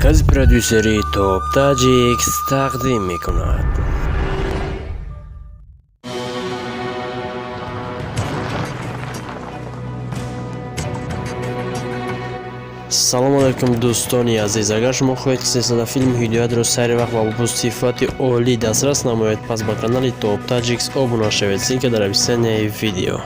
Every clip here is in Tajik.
Маркази продюсерии Топ Таҷикс тақдим мекунад. Салому алайкум, дӯстони азиз. Агар шумо хоҳед, ки силсила филми Ҳидоятро сари вақт ва бо сифати олӣ дастрас намоед, пас ба канали Топ Таҷикс обуна шавед. Ссылка дар описанияи видео.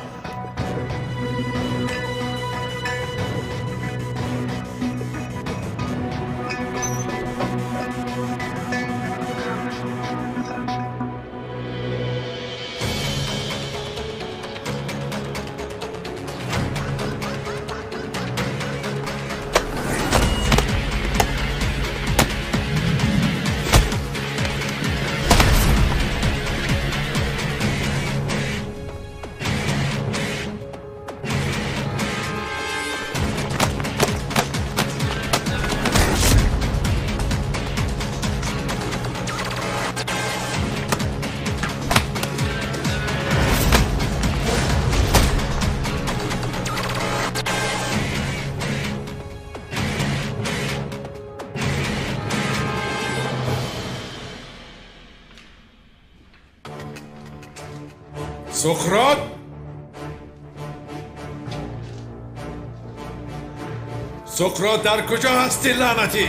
سقراط، سقراط، در کجا هستی لعنتی؟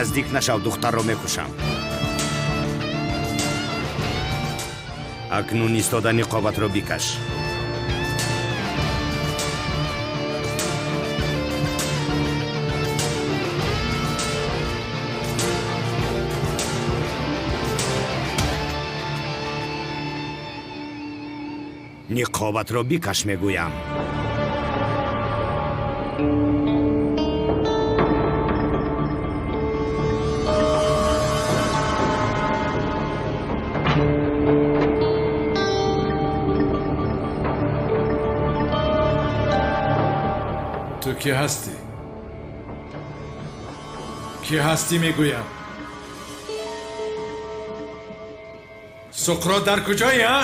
Наздик нашав, духтарро мекушам. Акнун истода, ниқобатро бикаш. Ниқобатро бикаш, мегӯям. تو کی هستی؟ کی هستی میگویم؟ سقراط در کجایی ها؟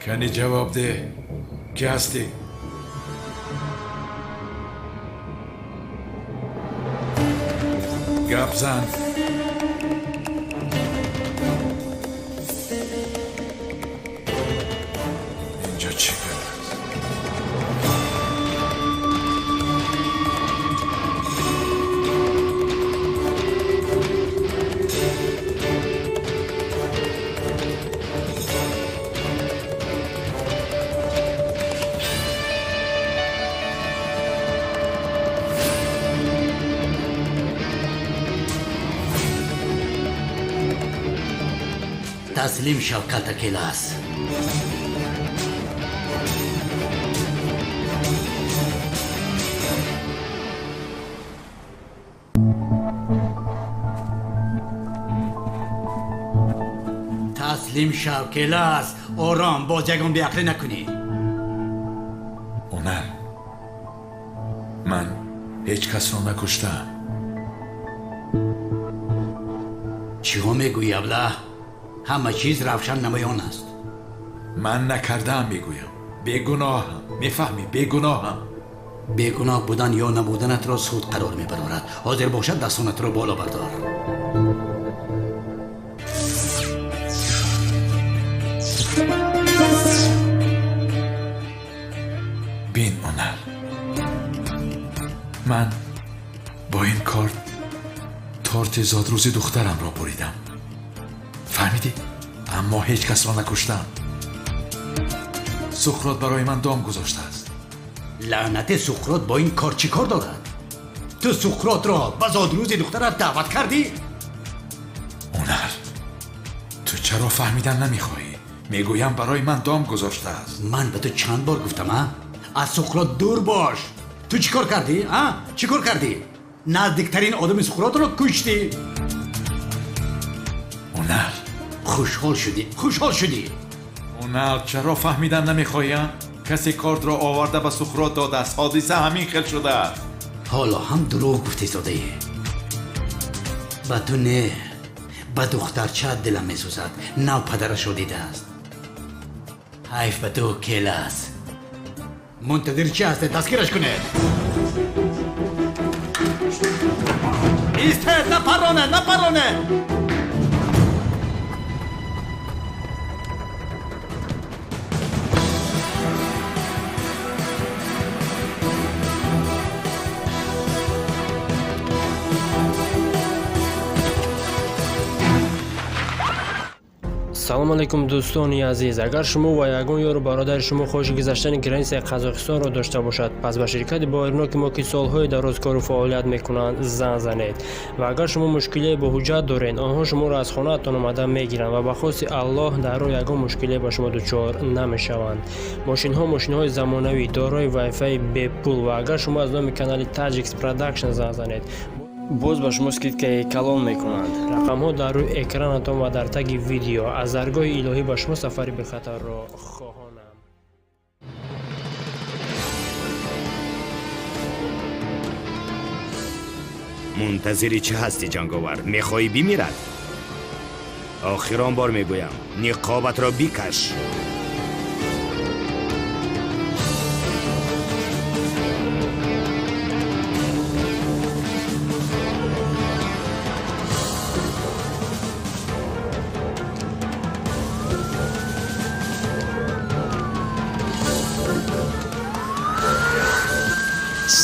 کنی جواب ده، کی هستی؟ گپ زن. اینجا چی است؟ Таслим шав, калтакелас. Таслим шав, келас. Ором, боз ягон беақлӣ накунӣ. Онал, ман ҳеҷ касро накуштаам. Чиҳо мегӯӣ, аблаҳ? Ҳама чиз равшан намоён аст. Ман накардаам, мегӯям. Бегуноҳам, мефаҳмӣ? Бегуноҳам. Бегуноҳ будан ё набуданатро суд қарор мебарорад. Ҳозир бошад, дастонатро боло бардор. Бин, Онал, Ман бо ин корт торти зодрӯзи духтарамро буридам. Фаҳмидӣ? Аммо ҳеҷ касро накуштам. Суқрот барои ман дом гузоштааст. Лаънати Суқрот бо ин кор чӣ кор дорад? Ту Суқротро ба зодрӯзи духтарат даъват кардӣ? Ҳунар, ту чаро фаҳмидан намехоҳӣ? Мегӯям барои ман дом гузоштааст. Ман ба ту чанд бор гуфтам, а? Аз Суқрот дур бош. Ту чӣ кор кардӣ, а? Чӣ кор кардӣ? Наздиктарин одами Суқротро куштӣ. Ҳунар, хушҳол шудӣ, хушҳол шудӣ. Ҳунар, чаро фаҳмидан намехоҳӣ? А? Касе кортро оварда ба Суқрот додааст. Ҳодиса ҳамин хел шудааст. Ҳоло ҳам дурӯғ гуфтӣ зодаӣ. Ба ту не, ба духтарчаат дилам месӯзад. Нав падарашро дидааст. Ҳайф ба ту, келас. Мунтазир чӣ ҳастед? Дастгираш кунед. Истед, напаронед, напаронед. Салом алейкум, дӯстони азиз. Агар шумо ва ягон ёру бародари шумо хоҳиши гузаштани границаи Қазоқистонро дошта бошад, пас ба ширкати боваринок мо, ки солҳои дароз кору фаъолият мекунанд, занг занед. Ва агар шумо мушкилие бо ҳуҷҷат доред, онҳо шуморо аз хонаатон омада мегиранд ва ба хости Аллоҳ дар роҳ ягон мушкилие ба шумо дучор намешаванд. Мошинҳо мошинҳои замонавӣ, дорои вайфаи бепул ва агар шумо аз номи канали Таджикс Продакшн занг занед, боз ба шумо скидкаи калон мекунанд. Рақамҳо дар рӯи экранатон ва дар таги видео. Аз даргоҳи илоҳӣ ба шумо сафари бехатарро хоҳонам. Мунтазири чӣ ҳастӣ, ҷанговар? Мехоҳӣ бимирад? Охирон бор мегӯям, ниқобатро бикаш.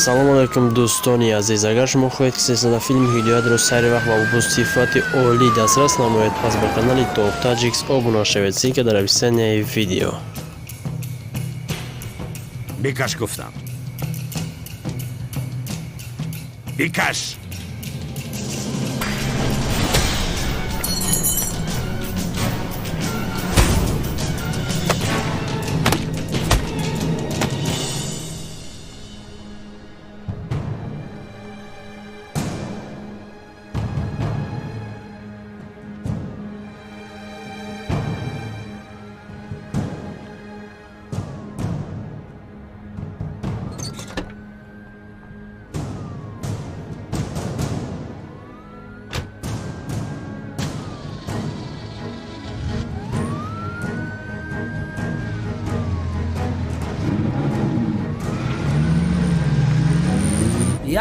Салом алейкум, дӯстони азиз. Агар шумо хоҳед, ки силсила филми Ҳидоятро сари вақт ва бо сифати олӣ дастрас намоед, пас ба канали Топ Таджикс обуна шавед. Ссылка дар описанияи видео. Бикаш гуфтам. Бикаш!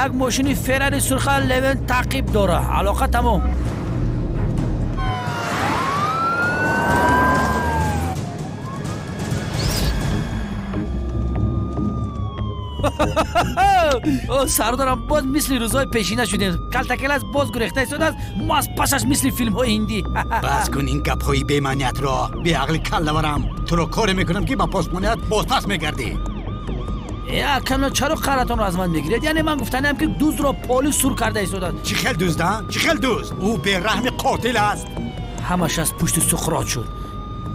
Як мошини Феррари сурха Левен таъқиб дора. Алоқа тамом. Сардорам, боз мисли рӯзҳои пешина шудем. Калтакелас боз гурехта истодааст, мо аз пасаш мисли филмҳои ҳиндӣ. Бас кун ин гапҳои бемаъниятро. Беақли каллаварам. Туро коре мекунам, ки ба посбоният бозпас мегардӣ. Акано, чаро қаратонро аз ман мегиред? Яъне ман гуфтаниам, ки дуздро полис сур карда истодааст. Чӣ хел дузд, а? Чӣ хел дузд? Ӯ бераҳми қотил аст. Ҳамаш аз пушти Суқрот шуд.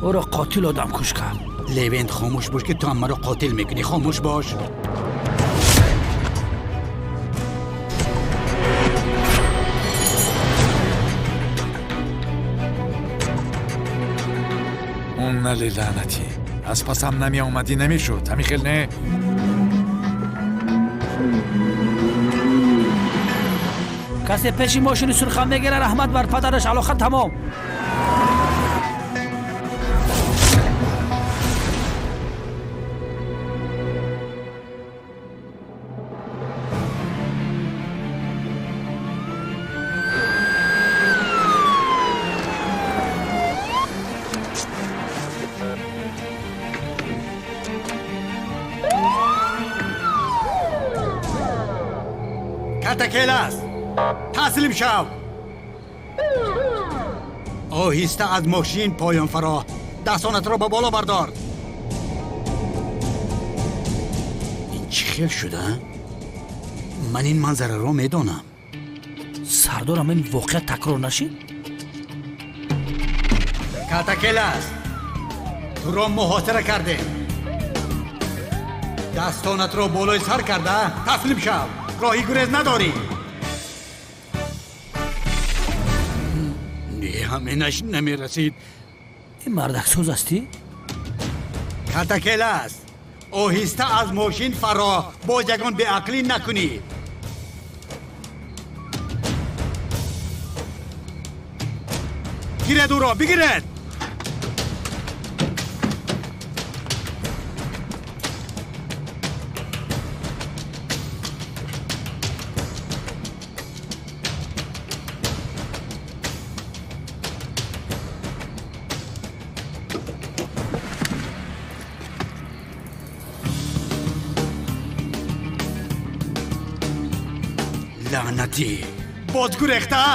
Ӯро қотил одамкуш кард. Левент, хомӯш бош, ки ту ҳам маро қотил мекунӣ. Хомӯш бош. Он нали лаънатӣ. Аз пасам намеомадӣ, намешуд. Ҳамин хел не? Касе пеши мошини сурха мегира, раҳмат бар падараш. Алоқа тамом. Калтакелас, таслим шав. Оҳиста аз мошин поён фаро, дастонатро ба боло бардор. Ин чӣ хел шуда? Ман ин манзараро медонам. Сардорам, ин воқеа такрор нашид? Калтакелас, туро муҳосира кардем. Дастонатро болои сар карда таслим шав. Роҳи гурез надорӣ. Не, ҳаминаш намерасид. Ин мардаксоз ҳастӣ? Калтакелас, оҳиста аз мошин фаро, боз ягон беақлӣ накунӣ. Гиред ӯро, бигиред! Лаънатӣ, боз гурехта?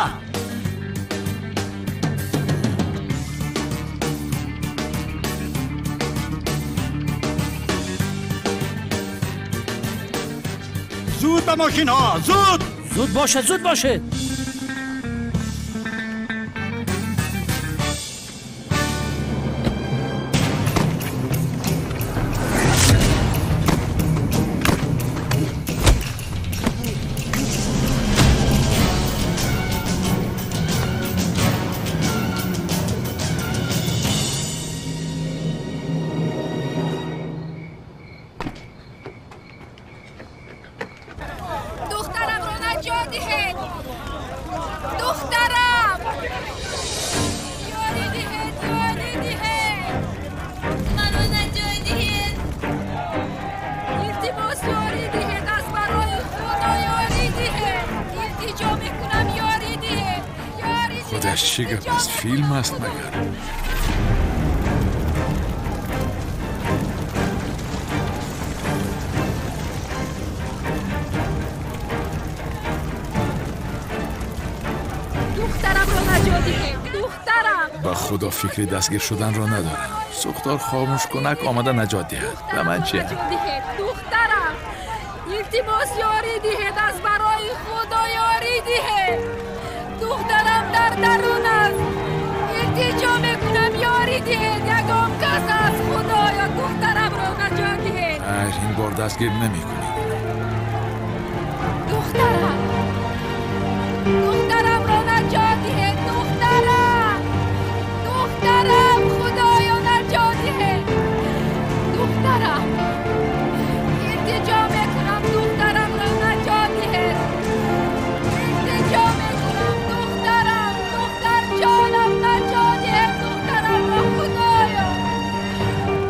Зуд ба мошинҳо, зуд! Зуд бошед, зуд бошед! Худаш чӣ гап аст? Филм аст магар? Ба худо фикри дастгир шуданро надорам. Сӯхтор хомӯшкунак омада наҷот диҳад. Ба ман чи? Духтарам, илтимос, ёрӣ диҳед, аз барои худо ёрӣ диҳед. Духтарам дар дарун аст. Илтиҷо мекунам, ёрӣ диҳед. Ягон кас аст, худоё, духтарамро наҷот диҳед. Хайр, ин бор дастгир намекунӣ. Духтарам, духтарамро наҷот диҳед. Духтарам, духтарам, худоё, наҷот диҳед. Духтарам, илтиҷо мекунам, духтарамро наҷот диҳед. Илтиҷо мекунам, духтарам, духтарҷонам, наҷот диҳед духтарамро, худоё.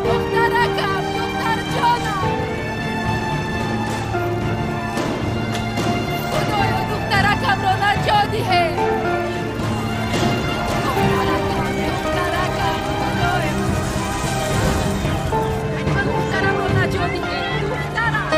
Духтаракам, духтарҷонам, худоё, духтаракамро наҷот диҳед. Духтаракам, худоё, духтарамро наҷот диҳед. Духтарам.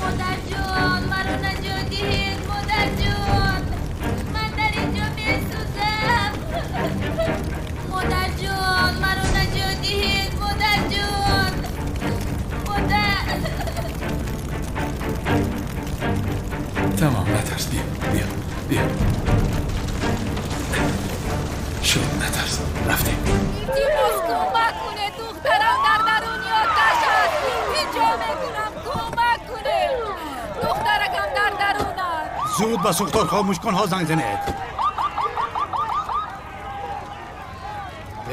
Модарҷон, маро наҷот диҳед, модарҷон, ман дар инҷо месӯзам. Модарҷон, маро наҷот диҳед, модарҷон, модар. Тамом, натарс, биё, биё, биё. Шуд, натарс, рафтем. Илтимос, кӯмак кунед, духтарам дар даруни оташ аст. Илтиҷо мекунам, кӯмак кунед, духтаракам дар дарун аст. Зуд ба сӯхтор хомӯшкунҳо занг занед.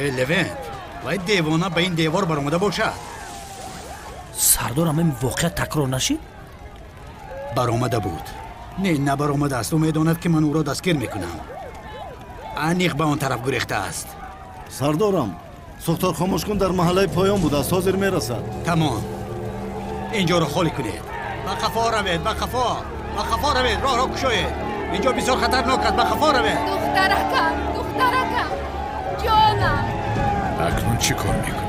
Э, Левент, вай девона ба ин девор баромада бошад. Сардорам, ин воқеа такрор нашид? Баромада буд. Не, набаромадааст. Ӯ медонад, ки ман ӯро дастгир мекунам. Аниқ ба он тараф гурехтааст. Сардорам, сӯхтор хомӯшкун дар маҳаллаи поён будааст, ҳозир мерасад. Тамом. Инҷоро холӣ кунед. Ба қафо равед, ба қафо. Ба қафо равед, роҳро кушоед. Инҷо бисёр хатарнок аст, ба қафо равед. Духтаракам, духтаракам, ҷонам. Акнун чӣ кор мекунем?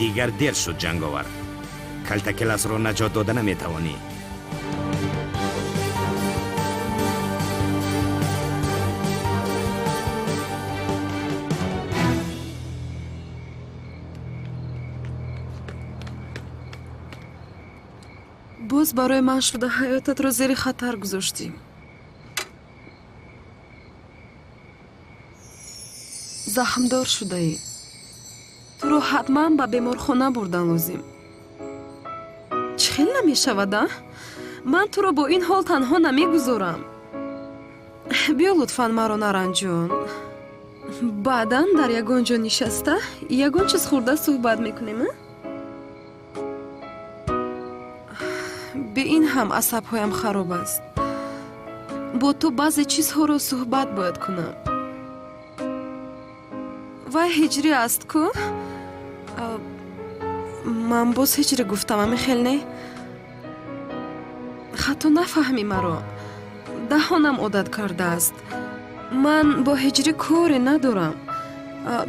Дигар дер шуд, Ҷанговар. Калтакеласро наҷот дода наметавонӣ. Боз барои ман шуда ҳаётатро зери хатар гузоштӣ. Захмдор шудаӣ. Туро ҳатман ба беморхона бурдан лозим. Чӣ хел намешавад, а? Ман туро бо ин ҳол танҳо намегузорам. Биё, лутфан маро наранҷон. Баъдан дар ягон ҷо нишаста ягон чиз хӯрда суҳбат мекунем, а? Бе ин ҳам асабҳоям хароб аст. Бо ту баъзе чизҳоро суҳбат бояд кунам. Вай ҳиҷрӣ аст ку? Ман боз ҳиҷрӣ гуфтам, ами хел не? Хато нафаҳмӣ маро. Даҳонам одат кардааст. Ман бо ҳиҷрӣ коре надорам.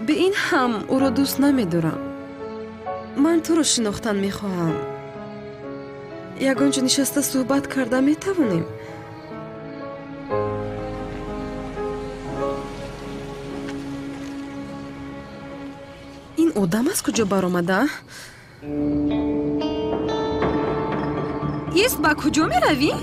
Бе ин ҳам ӯро дӯст намедорам. Ман туро шинохтан мехоҳам. Ягон ҷо нишаста суҳбат карда метавонем? Ин одам аз куҷо баромада? Ист, ба куҷо меравӣ?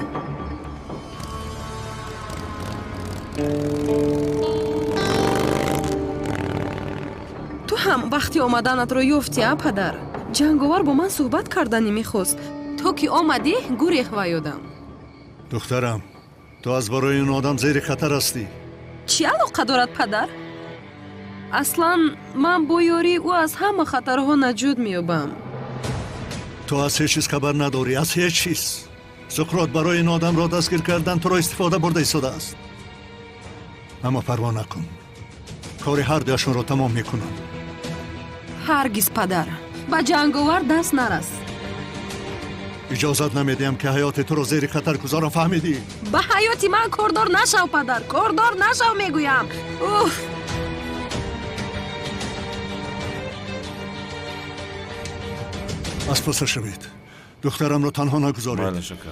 Ту ҳам вақти омаданатро ёфтӣ, а падар? Ҷанговар бо ман суҳбат карданӣ мехост. То ки омадӣ, гурехт вай одам. Духтарам, ту аз барои ин одам зери хатар ҳастӣ. Чӣ алоқа дорад, падар? Аслан ман бо ёрии ӯ аз ҳама хатарҳо наҷот меёбам. Ту аз ҳеҷ чиз хабар надорӣ, аз ҳеҷ чиз. Суқрот барои ин одамро дастгир кардан туро истифода бурда истодааст. Аммо парво накун, кори ҳар дуяшонро тамом мекунам. Ҳаргиз, падар, ба ҷанговар даст нарас. Иҷозат намедиҳам, ки ҳаёти туро зери хатар гузорам, фаҳмидӣ? Ба ҳаёти ман кордор нашав, падар, кордор нашав, мегӯям. Уф! Аз паса шавед. Духтарамро танҳо нагузоред. Бале, шукр.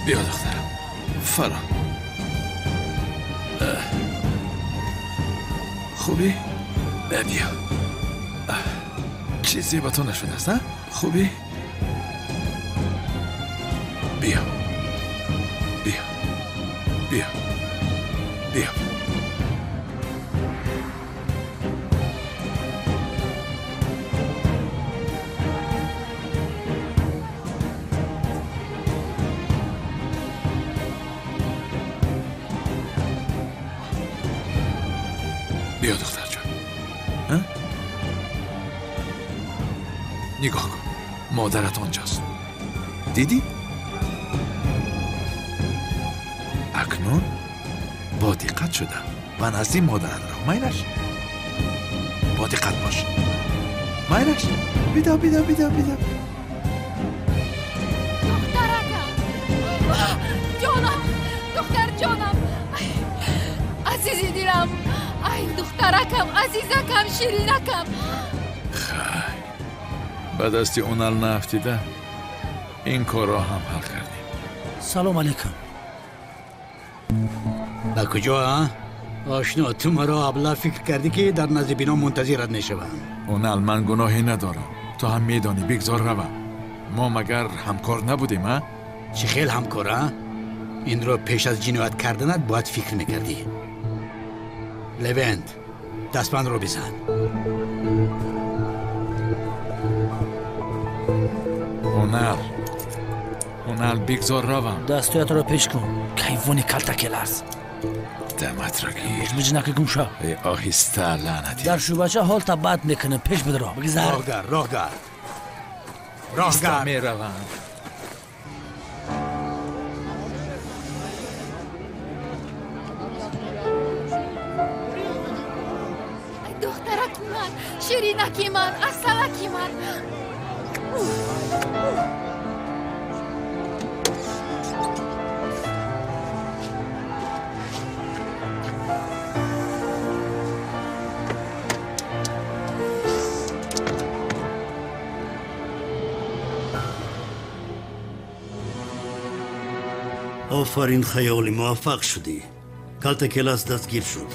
Биё, духтарам, фаро. Хубӣ? Биё. Чизе ба ту нашудааст, а? Хубӣ? Биё. Биё. Биё. Биё. Биё, духтарҷон. Нигоҳ кун, модарат онҷост. Дидӣ? Акнун бо диққат шуда ба назди модарат рав. Майлаш, бо диққат бош. Майлаш, бидав, бидав, бидав, бидав. Духтаракам, ҷонам, духтарҷонам, азизи дилам, ай духтаракам, азизакам, ширинакам. Хай, ба дасти Унал наафтида ин корро ҳам ҳал кардем. Салом алейкум. Ба куҷо, а? Ошно, ту маро абла фикр кардӣ, ки дар назди бино мунтазират мешавам. Унал, ман гуноҳе надорам. Ту ҳам медонӣ, бигзор равам. Мо магар ҳамкор набудем, а? Чӣ хел ҳамкор, а? Инро пеш аз ҷиноят карданат бояд фикр мекардӣ. Левент, дастбандро бизан. Унал, Унал, бигзор равам. Дастҳоятро пеш кун. Кайвони калтакелас. Даматро гир. Биҷнаки гум шав. Э, оҳиста, лаънатӣ. Дар шӯъбача ҳолта бад мекунем. Пеш бидро. Бигзар. Роҳгар, роҳгар. Роҳгар. Меравам. Духтараки ман, ширинаки ман, асалаки ман. Офарин, хаёлӣ, муваффақ шудӣ. Калтакелас дастгир шуд.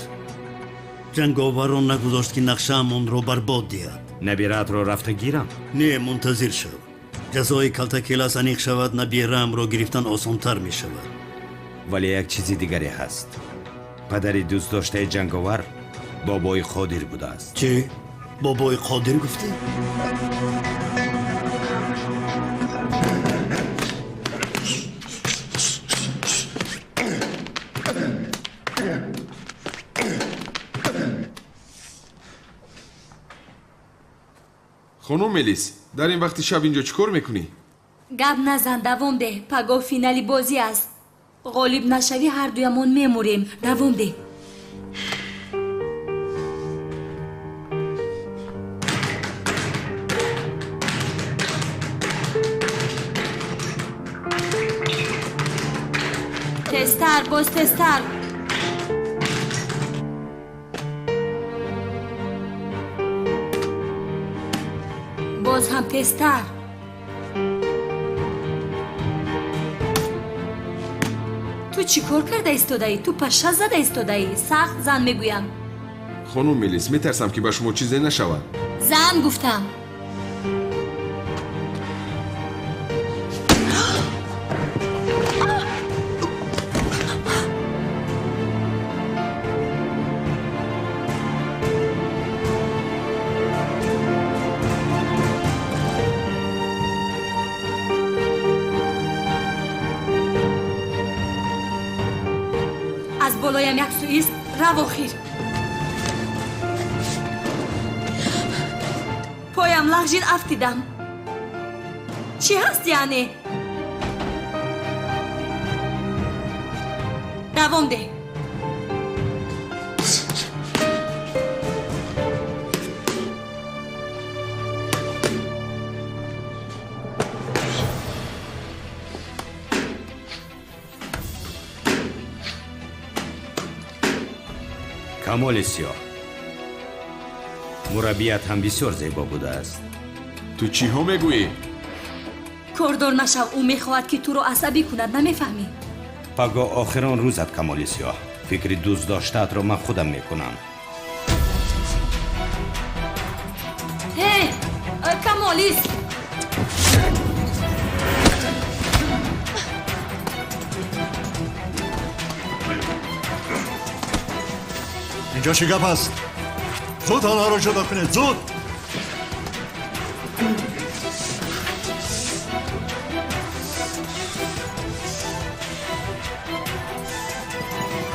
Ҷанговарон нагузошт, ки нақшаамонро барбод диҳад. Набираатро рафта гирам? Не, мунтазир шав. Ҷазои Калтакелас аниқ шавад, набираамро гирифтан осонтар мешавад. Вале як чизи дигаре ҳаст. Падари дӯстдоштаи ҷанговар бобои Қодир будааст. Чӣ? Бобои Қодир гуфтӣ? Хонум Мелис, дар ин вақти шаб инҷо чӣ кор мекунӣ? Гап назан, давом деҳ. Пагоҳ финали бозӣ аст. Ғолиб нашавӣ, ҳардуямон мемурем. Давом деҳ. Тезтар, боз тезтар. Боз ҳам тезтар. Ту чӣ кор карда истодаӣ? Ту паша зада истодаӣ. Сахт зан мегӯям. Хонум Мелис, метарсам, ки ба шумо чизе нашавад. Зан гуфтам. Аз болоям як суист, рав охир. Поям лағжид, афтидам. Чӣ ҳаст яъне? Давом деҳ. Камоли сиёҳ, мураббият ҳам бисёр зебо будааст. Ту чиҳо мегӯӣ? Кордор нашав, ӯ мехоҳад, ки туро асабӣ кунад, намефаҳмӣ? Пагоҳ охирон рӯзат, Камоли сиёҳ. Фикри дӯстдоштаатро ман худам мекунам. Ҳе, Камолис! Инҷо чӣ гап аст? Зуд онҳоро ҷудо кунед, зуд!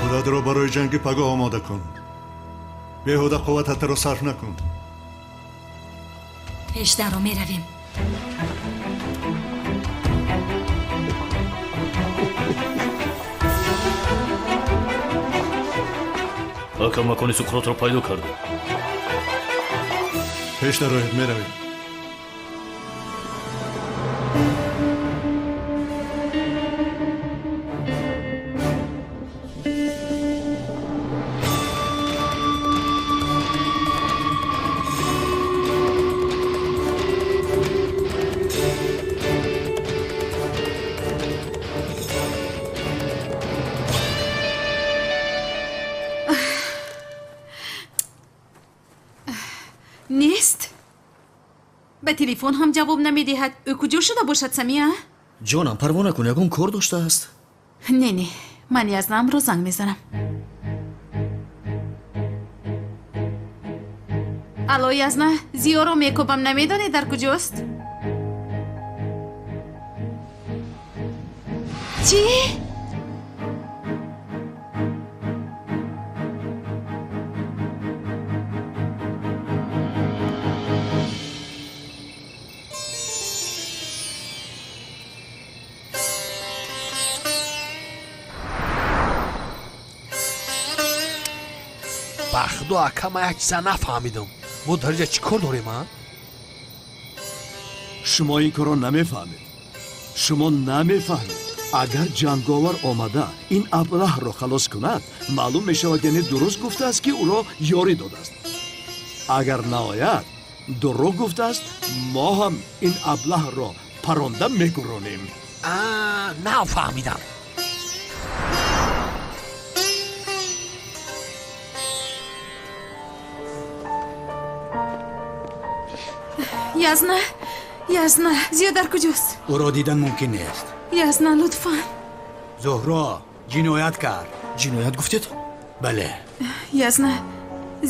Худатро барои ҷанги пагоҳ омода кун. Беҳуда қуввататро сарф накун. Пеш даро меравем. Ака макони Суқротро пайдо кардем. Пеш дароед, меравем. Нест. Ба телефон ҳам ҷавоб намедиҳад. Ӯ куҷо шуда бошад, Самия? Ҷонам, парво накун, ягон кор доштааст? Не, не, ман Язнамро занг мезанам. Алло, Язна, Зиёро мекобам, намедонӣ дар куҷост? Чӣ? Ба худо ака, ман як чиза нафаҳмидам. Мо дар инҷа чӣ кор дорем, а? Шумо ин корро намефаҳмед. Шумо намефаҳмед. Агар ҷанговар омада ин аблаҳро халос кунад, маълум мешавад, яъне дуруст гуфтааст, ки ӯро ёрӣ додааст. Агар наояд, дурӯғ гуфтааст, мо ҳам ин аблаҳро паронда мегуронем. Нафаҳмидам. Язна, Язна, Зиё дар куҷост? Ӯро дидан мумкин нест. Язна, лутфан. Зуҳро ҷиноят кард. Ҷиноят гуфтед? Бале. Язна,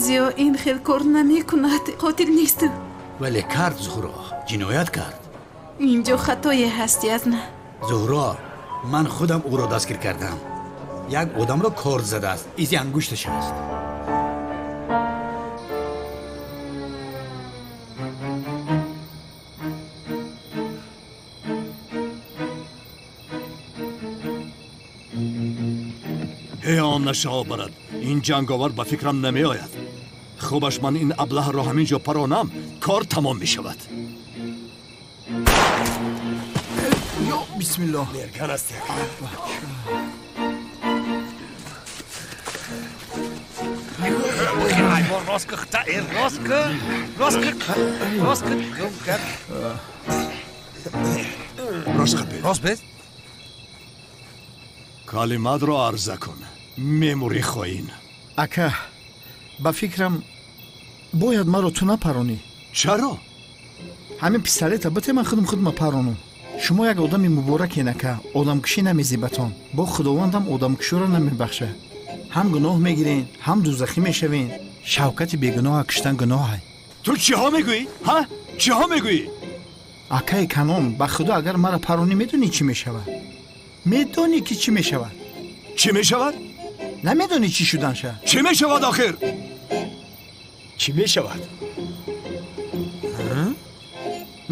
Зиё ин хел кор намекунад, қотил нест. Вале кард, Зуҳро, ҷиноят кард. Инҷо хатое ҳаст, Язна. Зуҳро, ман худам ӯро дастгир кардам. Як одамро корд задааст, изи ангушташ аст. Он нашао барад. Ин ҷанговар ба фикрам намеояд. Хубаш ман ин аблаҳро ҳамин ҷо паронам, кор тамом мешавад. Ё бисмиллоҳ. Мерган аст як. Ҳайвон рост кухта, рост ку, рост ку, рост ку, гум кард. Рост қапед. Рост без. Калиматро арза кун. Мемури хоин. Ака, ба фикрам бояд маро ту напаронӣ. Чаро? Ҳамин пистолета бите, ман худам худма паронам. Шумо як одами муборакен, ака, одамкушӣ намезибатон. Бо худовандам одамкуширо намебахша. Ҳам гуноҳ мегирен, ҳам дузахӣ мешавен. Шавкати бегуноҳа куштан гуноҳай. Ту чиҳо мегӯӣ? Ҳа? Чиҳо мегӯӣ? Акаи канон, ба худо агар мара паронӣ, медонӣ чӣ мешавад? Медонӣ ки чӣ мешавад? Чӣ мешавад? Намедонӣ чӣ шуданша? Чӣ мешавад охир? Чӣ мешавад?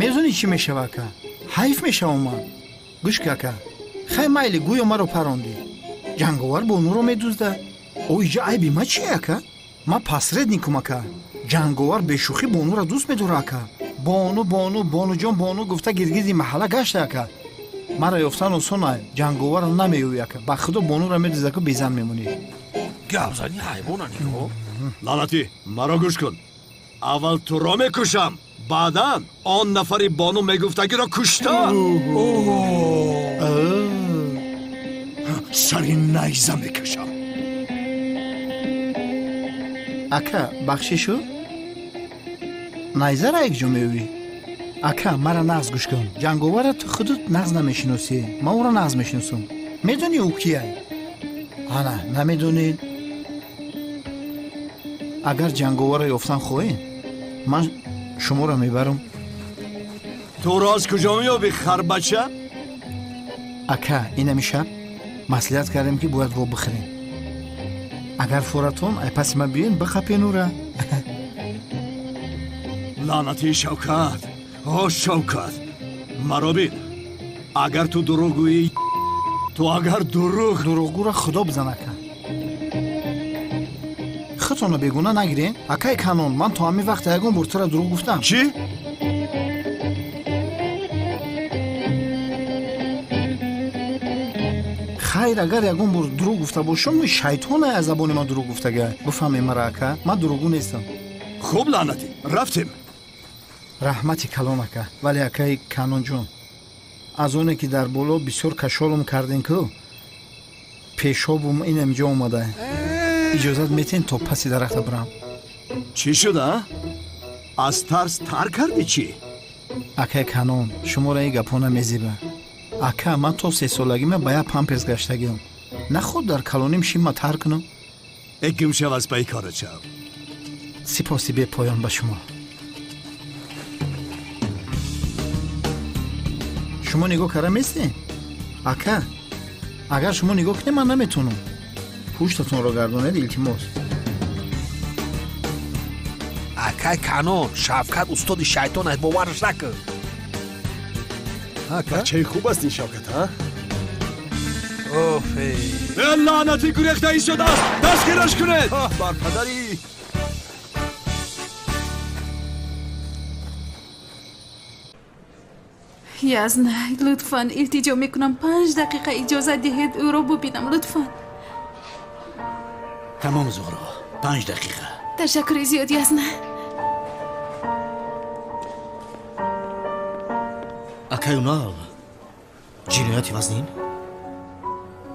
Медонӣ чӣ мешавад, ака? Ҳайф мешавам ман. Гӯш ки, ака, хай майли, гӯё маро парондӣ. Ҷанговар бонуро медуздад. О, иҷа айби ма чие, ака? Ман посредникум, ака. Ҷанговар бешӯхӣ бонуро дӯст медора, ака. Бону, бону, бонуҷон, бону гуфта гиргирди маҳалла гашта, ака. Мара ёфтан осон ай, ҷанговарро намеёвӣ, ака. Ба худо бонуро медуздаку безан мемонӣ. Гап зани ҳайвона нигоҳ. Лаънатӣ, маро гӯш кун. Аввал туро мекушам, баъдан он нафари бону мегуфтагиро кушта. Сари найза мекашам. Ака, бахшишу? Найзара якҷо меёвӣ? Ака, мара нағз гӯш кун. Ҷанговарро ту худут нағз намешиносӣ. Ман ӯро нағз мешиносам. Медонӣ ӯ кияй? Ана, намедонед? Агар ҷанговарро ёфтан хоҳед, ман шуморо мебарам. Туро аз куҷо меёбӣ, харбача? Ака, инами шаб маслиҳат кардем, ки бояд во бихӯрем. Агар форатон, ай паси ман биёен, бихапен ӯра. Лаънати Шавкат, О, Шавкат, маро бин. Агар ту дурӯғ гӯӣ, ту агар дурӯғ. Дурӯғгӯро худо бизан, ака. Худтонро бегуна нагирен. Акай Канон, ман то ҳамин вақт ягон бор тура дурӯғ гуфтам. Чӣ? Хайр, агар ягон бор дурӯғ гуфта бошам, шайтоне аз забони ман дурӯғ гуфтага. Бифаҳме мара, ака, ман дурӯғгӯ нестам. Хуб, лаънатӣ, рафтем. Раҳмати калон, ака. Вале акаи Канонҷон, аз оне ки дар боло бисёр кашолум кардем ку, пешобум инам ҷо омада. Иҷозат метиҳен то паси дарахта бирам? Чӣ шуда? Аз тарс тар кардӣ чӣ? Акаи Канон, шуморо ин гапҳо намезиба. Ака, ман то сесолагима ба як памперс гаштагиам. Наход дар калоним шима тар кунам? Э, гум шав аз паи корат шав. Сипоси бепоён ба шумо. Шумо нигоҳ карда местед? Ака, агар шумо нигоҳ кунед, ман наметавонам. Пуштатонро гардонед, илтимос. Акай Канон, Шавкат устоди шайтон аст, бовараш накун. Бачаи хуб аст ин Шавкат, а? Оф, э, лаънатӣ, гурехта истодааст! Дастгираш кунед! Бар падари. Язна, лутфан, илтиҷо мекунам, 5 дақиқа иҷозат диҳед, ӯро бубинам, лутфан. Тамом, Зуҳро, 5 дақиқа. Ташаккури зиёд, Язна. Акай Унал, ҷинояти вазнин?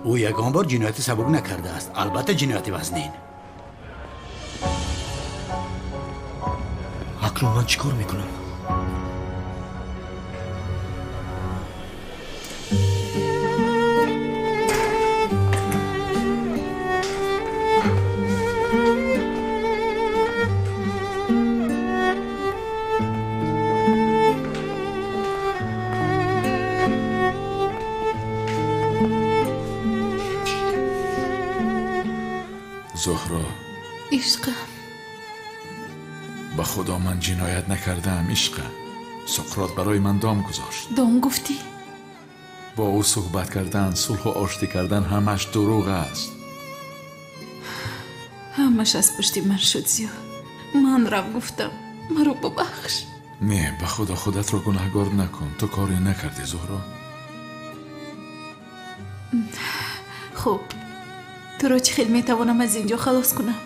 Ӯ ягон бор ҷинояти сабук накардааст, албатта ҷинояти вазнин. Акнун ман чӣ кор мекунам? Зуҳро. Ишқам. Ба худо, ман ҷиноят накардаам, ишқам. Суқрот барои ман дом гузошт. Дом гуфтӣ? Бо ӯ суҳбат кардан, сулҳу оштӣ кардан ҳамаш дурӯғ аст. Ҳамаш аз пушти ман шуд, Зиё. Ман рав гуфтам, маро бубахш. Не, ба худо, худатро гунаҳгор накун. Ту коре накардӣ, Зуҳро. Хуб, туро чӣ хел метавонам аз ин ҷо халос кунам?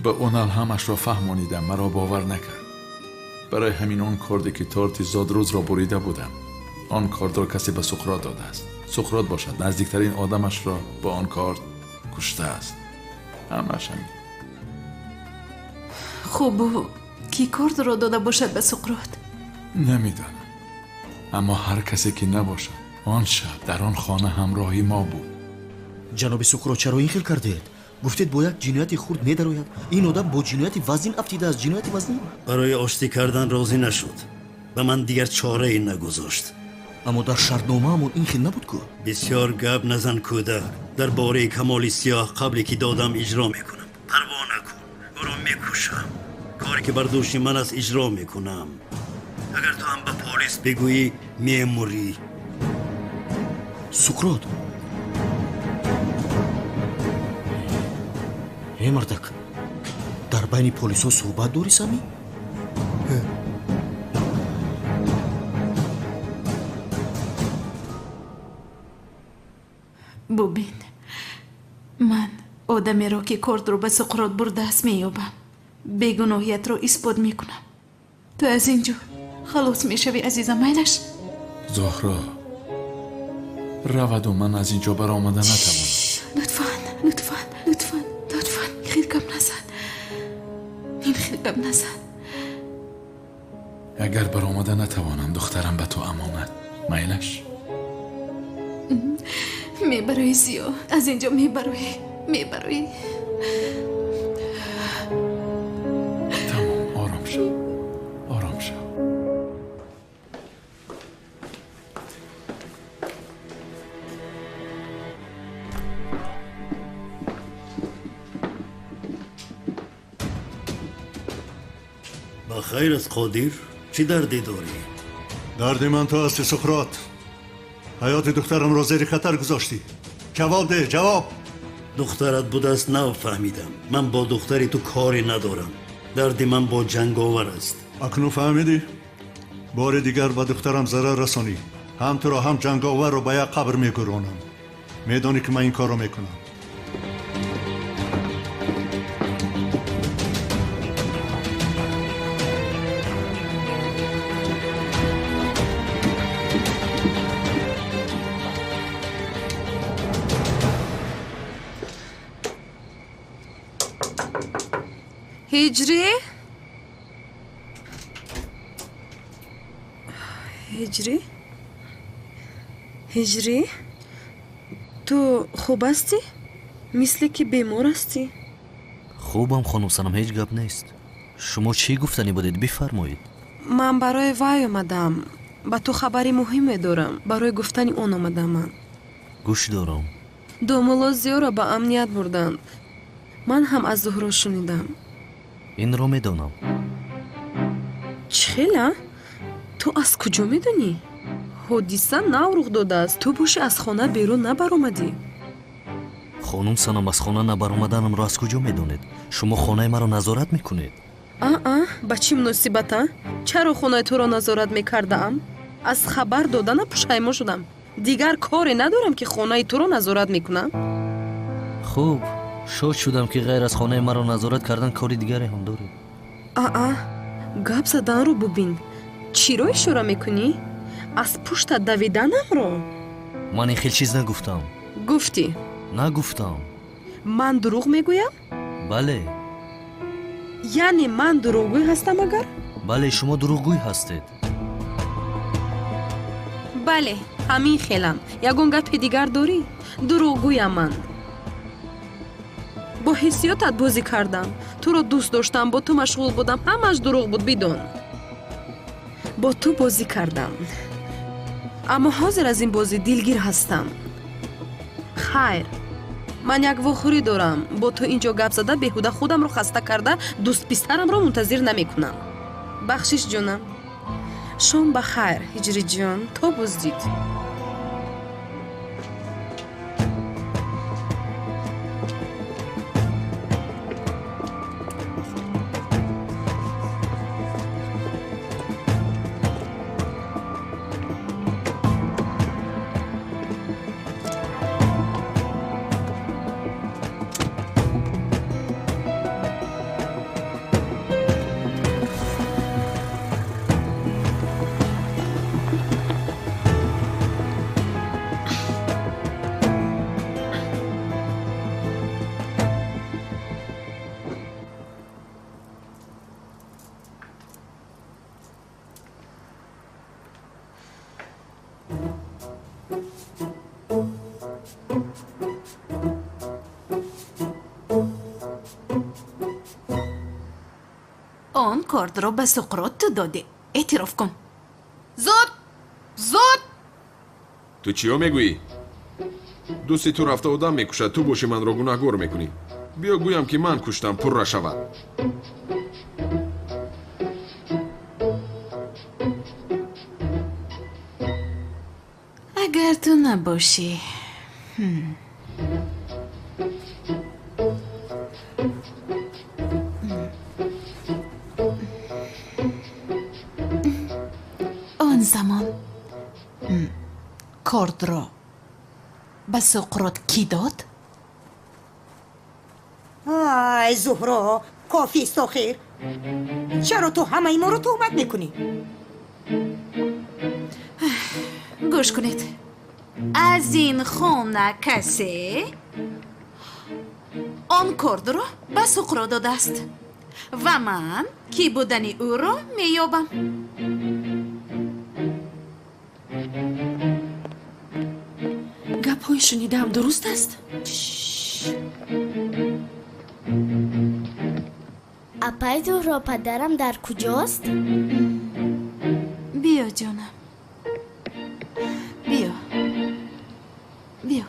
Ба Унал ҳамашро фаҳмонидам, маро бовар накард. Барои ҳамин он корде ки торти зодрӯзро бурида будам, он кордро касе ба Суқрот додааст. Суқрот бошад, наздиктарин одамашро бо он корд куштааст. Ҳамаш ҳамин. Хуб, кӣ кордро дода бошад ба Суқрот? Намедонам, аммо ҳар касе ки набошад, он шаб дар он хона ҳамроҳи мо буд. Ҷаноби Суқрот, чаро ин хел кардед? Гуфтед, бо як ҷинояти хурд медарояд. Ин одам бо ҷинояти вазнин афтидааст, ҷинояти вазнин. Барои оштӣ кардан розӣ нашуд, ба ман дигар чорае нагузошт. Аммо дар шартномаамон ин хел набуд ку. Бисёр гап назан, кӯдак. Дар бораи камоли сиёҳ қабле ки додам иҷро мекунам. Парво накун, ӯро мекушам. Коре ки бар дӯши ман аст, иҷро мекунам. Агар ту ҳам ба полис бигӯӣ, мемурӣ. Суқрот, э мардак, дар байни полисҳо суҳбат дорӣ, Сами? Бубин, ман одамеро, ки кордро ба Суқрот бурдааст, меёбам, бегуноҳиятро исбот мекунам. Ту аз ин ҷо халос мешавӣ, азизам, майлаш? Зуҳро раваду ман аз ин ҷо баромада натавонам. Лутфан, лутфан, лутфан, лутфан, ин хел гап назан, ин хел гап назан. Агар баромада натавонам, духтарам ба ту амонат, майлаш? Мебароӣ, Зиё, аз ин ҷо мебароӣ, мебароӣ. Тамом, ором шав, ором шав. Ба хайр аст, Қодир? Чӣ дарде дорӣ? Дарди ман ту ҳастӣ, Суқрот. Ҳаёти духтарамро зери хатар гузоштӣ. Ҷавоб деҳ, ҷавоб. Духтарат будааст, нав фаҳмидам. Ман бо духтари ту коре надорам. Дарди ман бо ҷанговар аст. Акнун фаҳмидӣ? Бори дигар ба духтарам зарар расонӣ, ҳам туро, ҳам ҷанговарро ба як қабр мегуронам. Медонӣ ки ман ин корро мекунам. Ҳиҷрӣ? Ҳиҷрӣ? Ҳиҷрӣ? Ту хуб ҳастӣ? Мисле ки бемор ҳастӣ. Хубам, хонум Санам, ҳеҷ гап нест. Шумо чӣ гуфтанӣ будед? Бифармоед. Ман барои вай омадам. Ба ту хабари муҳиме дорам. Барои гуфтани он омадам ман. Гӯш дорам. Домулло Зиёро ба амният бурданд. Ман ҳам аз Зуҳро шунидам. Инро медонам. Чӣ хела? Ту аз куҷо медонӣ? Ҳодиса нав рух додааст. Ту бошӣ аз хона берун набаромадӣ. Хонум Санам, аз хона набаромаданамро аз куҷо медонед? Шумо хонаи маро назорат мекунед. Аа, ба чӣ муносибата? Чаро хонаи туро назорат мекардаам? Аз хабар додана пушаймо шудам. Дигар коре надорам ки хонаи туро назорат мекунам. Хуб, шод шудам ки ғайр аз хонаи маро назорат кардан кори дигаре ҳам доред. Аа, гап заданро бубин. Чиро ишора мекунӣ? Аз пушта давиданамро? Ман ин хел чиз нагуфтам. Гуфтӣ. Нагуфтам. Ман дурӯғ мегӯям? Бале. Яъне ман дурӯғгӯй ҳастам агар? Бале, шумо дурӯғгӯй ҳастед. Бале, ҳамин хелам. Ягон гапи дигар дорӣ? Дурӯғгӯям ман. Бо ҳиссиётат бозӣ кардам. Туро дӯст доштам, бо ту машғул будам. Ҳамааш дурӯғ буд, бидон. Бо ту бозӣ кардам. Аммо ҳозир аз ин бозӣ дилгир ҳастам. Хайр, ман як вохӯрӣ дорам. Бо ту ин ҷо гап зада беҳуда худамро хаста карда дӯстписарамро мунтазир намекунам. Бахшиш, ҷонам. Шом ба хайр, Ҳиҷриҷон. То боздид. Он кордро ба Суқрот ту додӣ. Эътироф кун. Зуд! Зуд! Ту чиё мегӯӣ? Дӯсти ту рафта одам мекушад, ту боши манро гунаҳгор мекунӣ. Биё гӯям ки ман куштам, пурра шавад. Агар ту набошӣ. Он замон кордро ба Суқрот кӣ дод? Ай, Зуҳро, кофист охир. Чаро ту ҳамаи моро туҳмат мекунӣ? Гӯш кунед. Аз ин хона касе он кордро ба Суқрот додааст ва ман кӣ будани ӯро меёбам. Гапҳои шунидаам дуруст аст? Апай Зуҳро, падарам дар куҷост? Биё, ҷонам. Биё. Биё.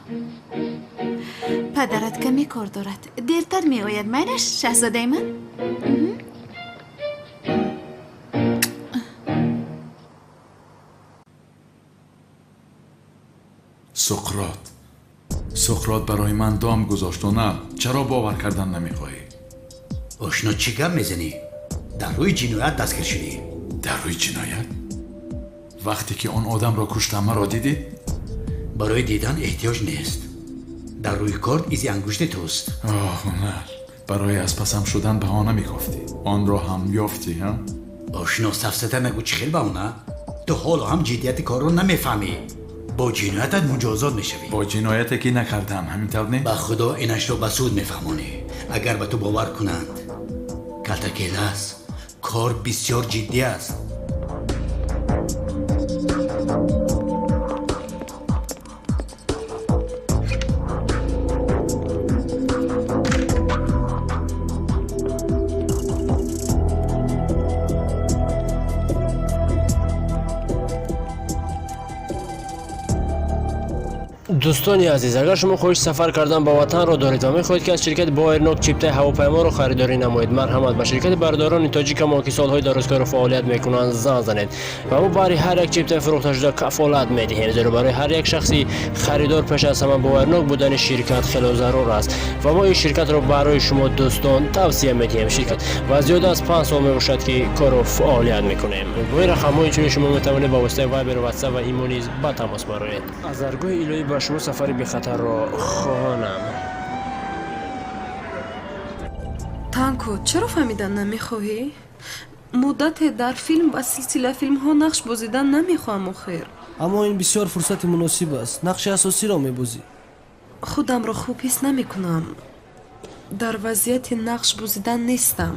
Падарат каме кор дорад. Дертар меояд, майлаш, шаҳзодаи ман? Суқрот. Суқрот барои ман дом гузошт, Онал. Чаро бовар кардан намехоҳӣ? Ошно, чӣ гап мезанӣ? Дар рӯи ҷиноят дастгир шудӣ. Дар рӯи ҷиноят? Вақте ки он одамро куштам, маро дидӣ? Барои дидан эҳтиёҷ нест. Дар рӯи корд изи ангушти туст. Оҳ, Онал, барои аз пасам шудан баҳона мекофтӣ. Онро ҳам ёфтӣ, ҳа? Ошно, сафсата нагӯ, чӣ хел баҳона? Ту ҳоло ҳам ҷиддияти корро намефаҳмӣ. Бо ҷиноятат муҷозот мешавӣ. Бо ҷинояте ки накардам, ҳамин тавр не? Ба худо инашро ба суд мефаҳмонӣ, агар ба ту бовар кунанд. Калтакелас, кор бисёр ҷиддӣ аст. Дӯстони азиз, агар шумо хоҳиши сафар кардан ба ватанро доред ва мехоҳед, ки аз ширкати Боэрнок чиптаи ҳавопайморо харидорӣ намоед, марҳамат ба ширкати бардорони тоҷикамо, ки солҳои дарозкору фаъолият мекунанд, занг занед ва мо баҳри ҳар як чиптаи фурӯхташуда кафолат медиҳем, зеро барои ҳар як шахси харидор пеш аз ҳама боварнок будани ширкат хело зарур аст ва мо ин ширкатро барои шумо дӯстон тавсия медиҳем. Ширкат ва зиёда аз 5 сол мебошад, ки кору фаъолият мекунем. Бо ин рақамҳо инчунин шумо метавонед ба воситаи Вайбер, Ватсап ва Имо низ ба тамос бароед. Аз даргоҳи илоҳӣ ба шумо сафари бехатарро хоҳонам. Танко, чаро фаҳмидан намехоҳӣ? Муддате дар филм ва силсилафилмҳо нақш бозидан намехоҳам охир. Аммо ин бисёр фурсати муносиб аст. Нақши асосиро мебозӣ. Худамро хуб ҳис намекунам. Дар вазъияти нақш бозидан нестам.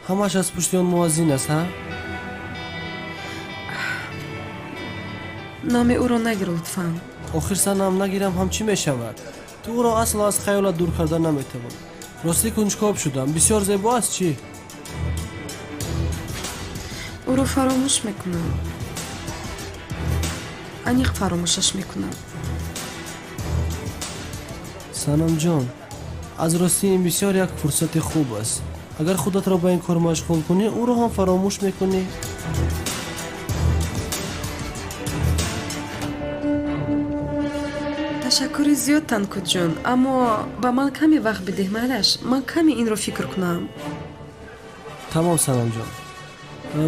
Ҳамааш аз пушти он муаззин аст, ҳа? Номи ӯро нагир, лутфан. Охир санам нагирам ҳам чӣ мешавад? Ту ӯро асло аз хаёлат дур карда наметавонӣ. Ростӣ кунҷкоб шудам. Бисёр зебо аст чӣ? Ӯро фаромӯш мекунам. Аниқ фаромӯшаш мекунам. Санамҷон, аз ростӣ ин бисёр як фурсати хуб аст. Агар худатро ба ин кор машғул кунӣ, ӯро ҳам фаромӯш мекунӣ. Ташаккури зиёд, Танкутҷон, аммо ба ман каме вақт бидеҳ, майлаш? Ман каме инро фикр кунам. Тамом, Санамҷон.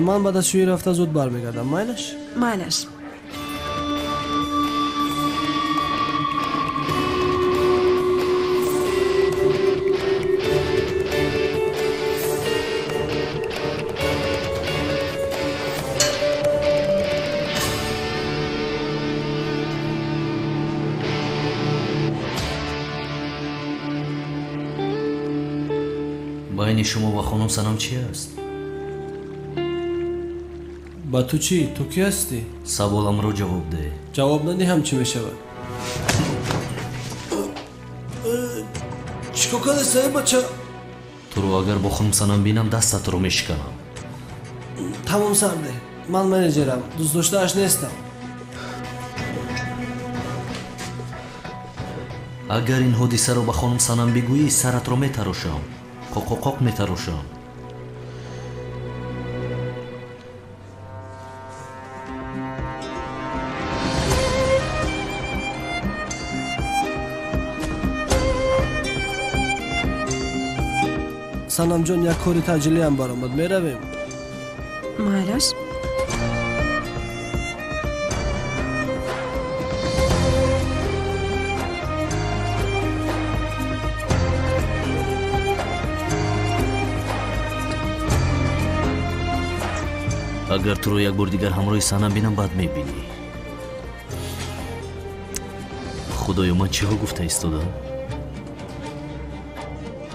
Ман баъд аз шӯӣ рафта зуд бармегардам, майлаш? Майлаш. Байни шумо ва хонум Санам чӣ аст? Ба ту чӣ? Ту кӣ ҳастӣ? Саволамро ҷавоб деҳ. Ҷавоб надиҳам чӣ мешавад? Чӣ кор кардастӣ, бача? Туро агар бо хонум Санам бинам, дастатро мешиканам. Тамом, сарде. Ман менеҷерам, дӯстдоштааш нестам. Агар ин ҳодисаро ба хонум Санам бигӯӣ, саратро метарошам. Қоқоқоқ метарошам. Санамҷон, як кори таъҷилиам баромад, меравем? Майлаш. Агар туро як бор дигар ҳамроҳи Санам бинам, бад мебинӣ. Худоё, ман чиҳо гуфта истодам?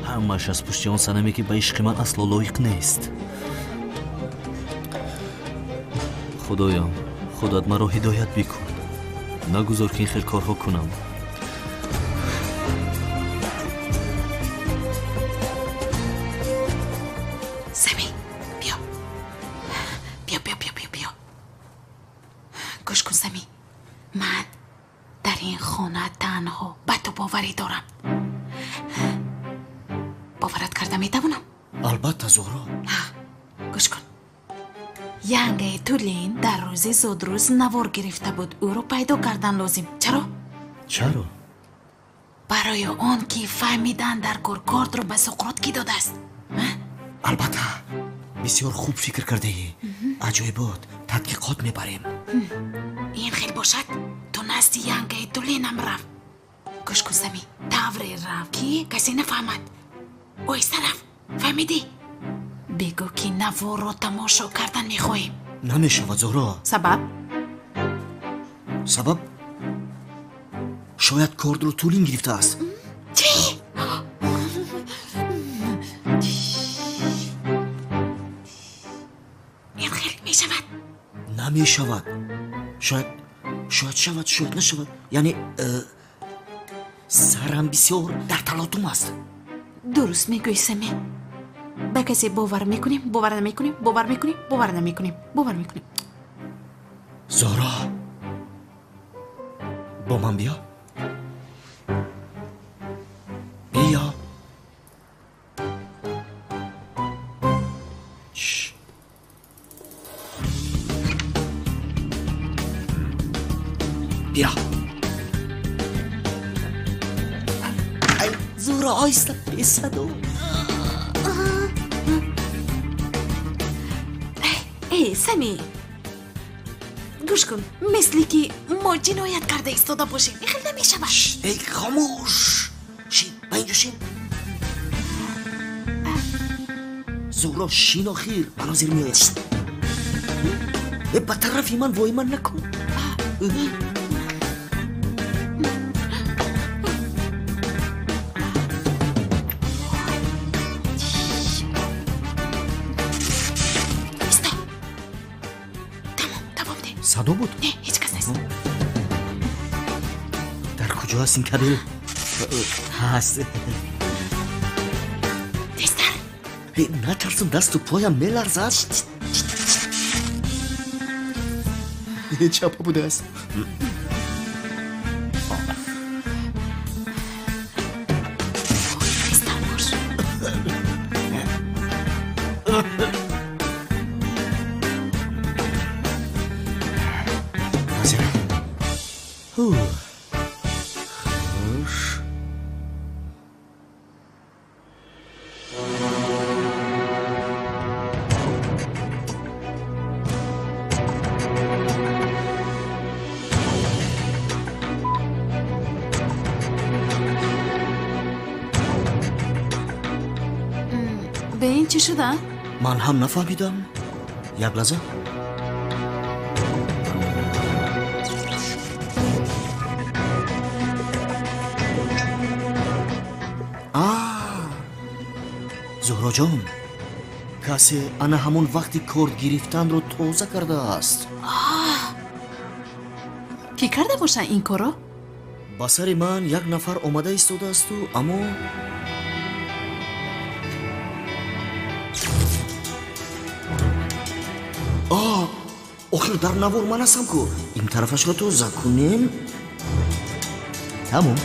Ҳамааш аз пушти он Санаме, ки ба ишқи ман асло лоиқ нест. Худоё, худат маро ҳидоят бикун. Нагузор, ки ин хел корҳо кунам. Гӯш кун, Сами, ман дар ин хона танҳо ба ту боварӣ дорам. Боварат карда метавонам? Албатта, Зуҳро. Гӯш кун, Янгаи Тулин дар рӯзи зодрӯз навор гирифта буд. Ӯро пайдо кардан лозим. Чаро? Чаро? Барои он ки фаҳмидан дар кор кортро ба Суқрот кӣ додааст. Албатта, бисёр хуб фикр кардаӣ. Аҷоибот, тадқиқот мебарем. Ин хел бошад, ту назди Янгаи Тулинам рав. Гӯш кун, Сами, тавре рав, ки касе нафаҳмад. Оҳиста рав, фаҳмидӣ? Бигӯ, ки наворро тамошо кардан мехоҳем. Намешавад, Зуҳро. Сабаб? Сабаб? Шояд кордро Тулин гирифтааст. Чӣ? Ин хел мешавад? Намешавад. Шояд шавад, шояд нашавад. Яъне сарам бисёр дар талотум аст. Дуруст мегӯӣ, Сами. Ба касе бовар мекунем, бовар намекунем, бовар мекунем, бовар намекунем, бовар мекунем. Зуҳро, бо ман биё. Биё. Биё. Зуҳро, оҳиста, бесадо. Эй, Сами, гӯш кун, мисли ки мо ҷиноят карда истода бошем, ин хел намешавад. Эй, хомӯш! Шин, ба инҷо шин. Зуҳро, шин, охир ман ҳозир меоям. Ба тарафи ман воҳима накун. Садо буд? Не, ҳеҷ кас нест. Дар куҷо аст ин кабел? Ҳаст. Тезтар. Натарсам, дасту поям меларзад. Чапа будааст. Тезтар бош. Хуш. Ба ин чӣ шуда? Ман ҳам нафаҳмидам. Як лаҳза. Зуҳроҷон, касе ана ҳамон вақти корд гирифтанро тоза кардааст. Кӣ карда бошад ин корро? Ба сари ман як нафар омада истодаасту, аммо охир дар навор ман ҳастам ку. Ин тарафашро тоза кунем. Тамом.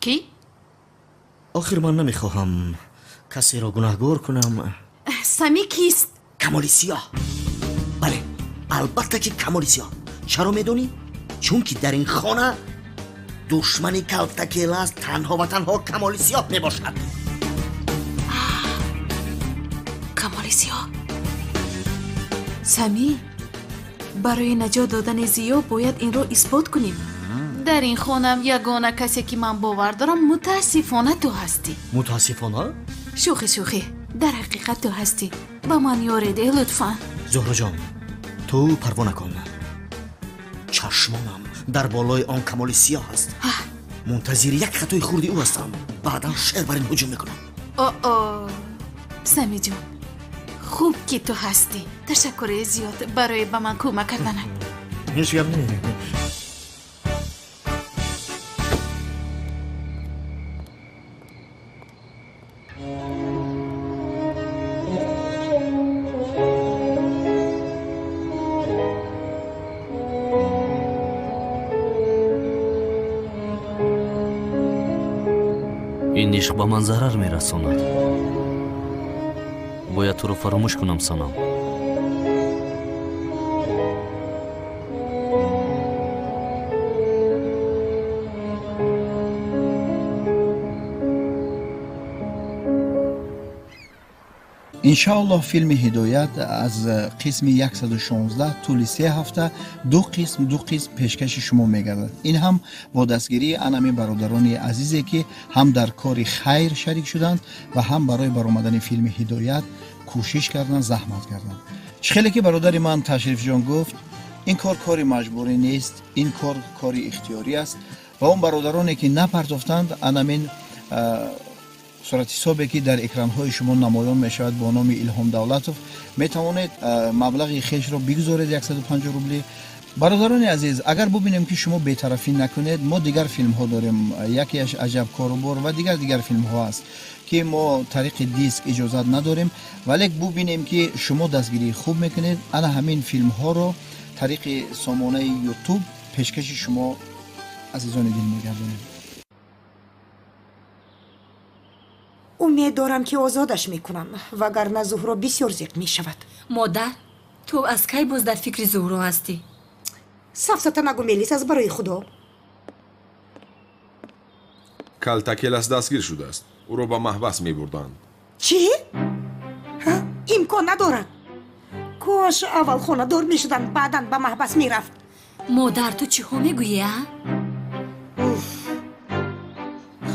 Кӣ? Охир ман намехоҳам касеро гунаҳгор кунам. Сами кист? Камоли сиёҳ. Бале, албатта ки Камоли сиёҳ. Чаро медонӣ? Чунки дар ин хона душмани калтакелас танҳо ва танҳо Камоли сиёҳ мебошад. Камоли сиёҳ. Сами, барои наҷот додани Зиё бояд инро исбот кунем. Дар ин хонам ягона касе ки ман бовар дорам, мутаассифона ту ҳастӣ. Мутаассифона? Шӯхӣ, шӯхӣ, дар ҳақиқат ту ҳастӣ. Ба ман ёрӣ деҳ, лутфан. Зуҳроҷон, ту парво накун. Чашмонам дар болои он Камоли сиёҳ аст. Мунтазири як хатои хурди ӯ ҳастам. Баъдан шер бар ин ҳуҷум мекунам. О-о, Самиҷон, хуб ки ту ҳастӣ. Ташаккури зиёд барои ба ман кӯмак карданат. Ҳеҷ гап не. Ишқ ба ман зарар мерасонад. Бояд туро фаромӯш кунам, Санам. Иншааллоҳ филми Ҳидоят аз қисми 116 тӯли 3 ҳафта ду қисм пешкаши шумо мегардад. Ин ҳам бо дастгирии анами бародарони азизе, ки ҳам дар кори хайр шарик шуданд ва ҳам барои баромадани филми Ҳидоят кӯшиш карданд, заҳмат карданд. Чӣ хеле ки бародари ман Ташрифҷон гуфт, ин кор кори маҷбурӣ нест, ин кор кори ихтиёрӣ аст ва он бародароне ки напардохтанд, анамин суратҳисобе ки дар экранҳои шумо намоён мешавад бо номи Илҳом Давлатов, метавонед маблағи хешро бигузоред 150 рубли. Бародарони азиз, агар бубинем ки шумо бетарафӣ накунед, мо дигар филмҳо дорем, якеаш Аҷаб корубор ва дигар филмҳо аст, ки мо тариқи диск иҷозат надорем, вале бубинем ки шумо дастгирии хуб мекунед, ана ҳамин филмҳоро тариқи сомонаи YouTube пешкаши шумо азизони дил мегардонем. Умед дорам, ки озодаш мекунам, вагарна Зуҳро бисёр зиқ мешавад. Модар, ту аз кай боз дар фикри Зуҳро ҳастӣ? Сафсата нагӯ, Мелис, аз барои Худо. Калтакелас дастгир шудааст. Ӯро ба маҳбас мебурданд. Чӣ? Имкон надорад. Кош аввал хонадор мешуданд, баъдан ба маҳбас мерафт. Модар, ту чиҳо мегӯӣ, а?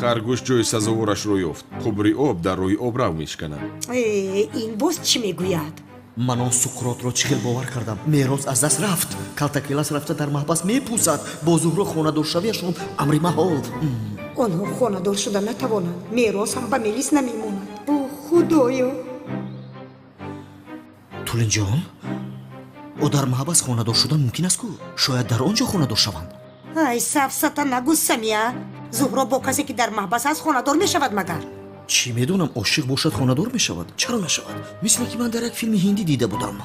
Харгӯш ҷои сазоворашро ёфт. Қубри об дар рӯи обрав мешканад. Ин боз чӣ мегӯяд? Ман он Суқротро чӣ хел бовар кардам. Мерос аз даст рафт. Калтакелас рафта дар маҳбас мепӯсад. Бо Зуҳро хонадоршавиашон амри маҳол. Онҳо хонадор шуда натавонанд. Мерос ҳам ба Мелис намемонад. О, Худоё! Тулинҷон, ӯ дар маҳбас хонадор шудан мумкин аст ку? Шояд дар он ҷо хонадор шаванд. Ай, сафсата нагӯ, Самия. Зуҳро бо касе ки дар маҳбас аст хонадор мешавад магар? Чӣ медонам, ошиқ бошад хонадор мешавад. Чаро нашавад? Мисле ки ман дар як филми ҳиндӣ дида будам.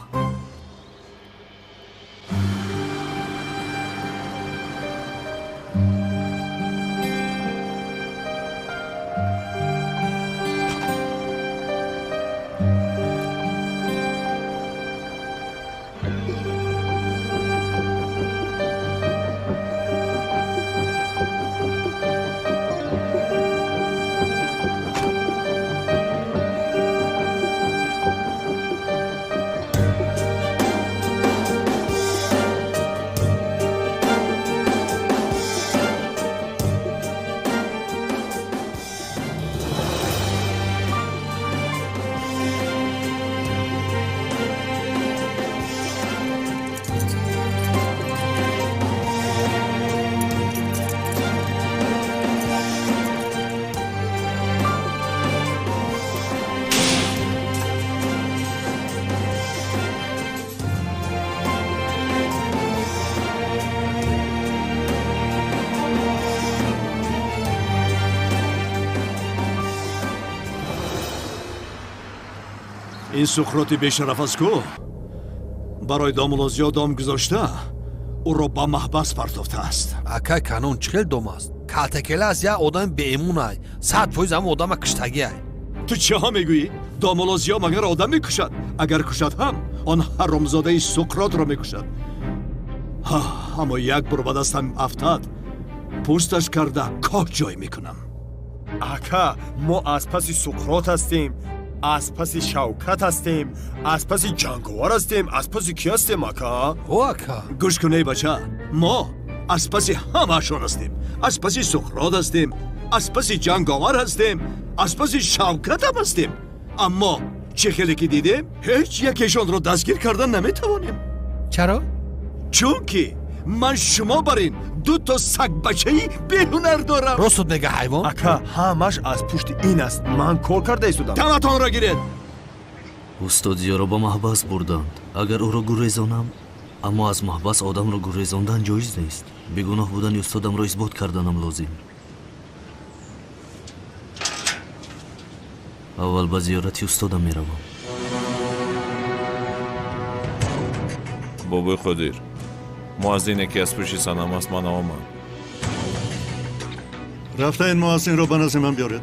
Ин Суқроти бешараф аст ку барои домулозиё дом гузошта, ӯро ба маҳбас партофтааст. Акай Канон, чӣ хел дом аст? Калтакелас як одами беэмунай, 100% ҳам одама киштагиай. Ту чиҳо мегӯӣ? Домулозиё магар одам мекушад? Агар кушад ҳам, он ҳаромзодаи Суқротро мекушад. Аммо як бор ба дастам афтад, пӯсташ карда коҳ ҷой мекунам. Ака, мо аз паси Суқрот ҳастем, аз паси Шавкат ҳастем, аз паси Ҷанговар ҳастем, аз паси кӣ ҳастем, ака? О, ака, гӯш кун, эй бача, мо аз паси ҳамаашон ҳастем. Аз паси Суқрот ҳастем, аз паси Ҷанговар ҳастем, аз паси Шавкатам ҳастем. Аммо чӣ хеле ки дидем, ҳеҷ якешонро дастгир кардан наметавонем. Чаро? Чунки ман шумо бар ин ду то сагбачаи беҳунар дорам. Ростут мега, ҳайвон. Ака, ҳамаш аз пушти ин аст. Ман кор карда истодам. Таматонро гиред. Устод Зиёро ба маҳбас бурданд. Агар ӯро гурезонам, аммо аз маҳбас одамро гурезондан ҷоиз нест. Бегуноҳ будани устодамро исбот карданам лозим. Аввал ба зиёрати устодам меравам. Бобои Қодир, муаззине ки аз пушти Санам аст, ман омад. Рафта ин муаззинро ба назди ман биёред.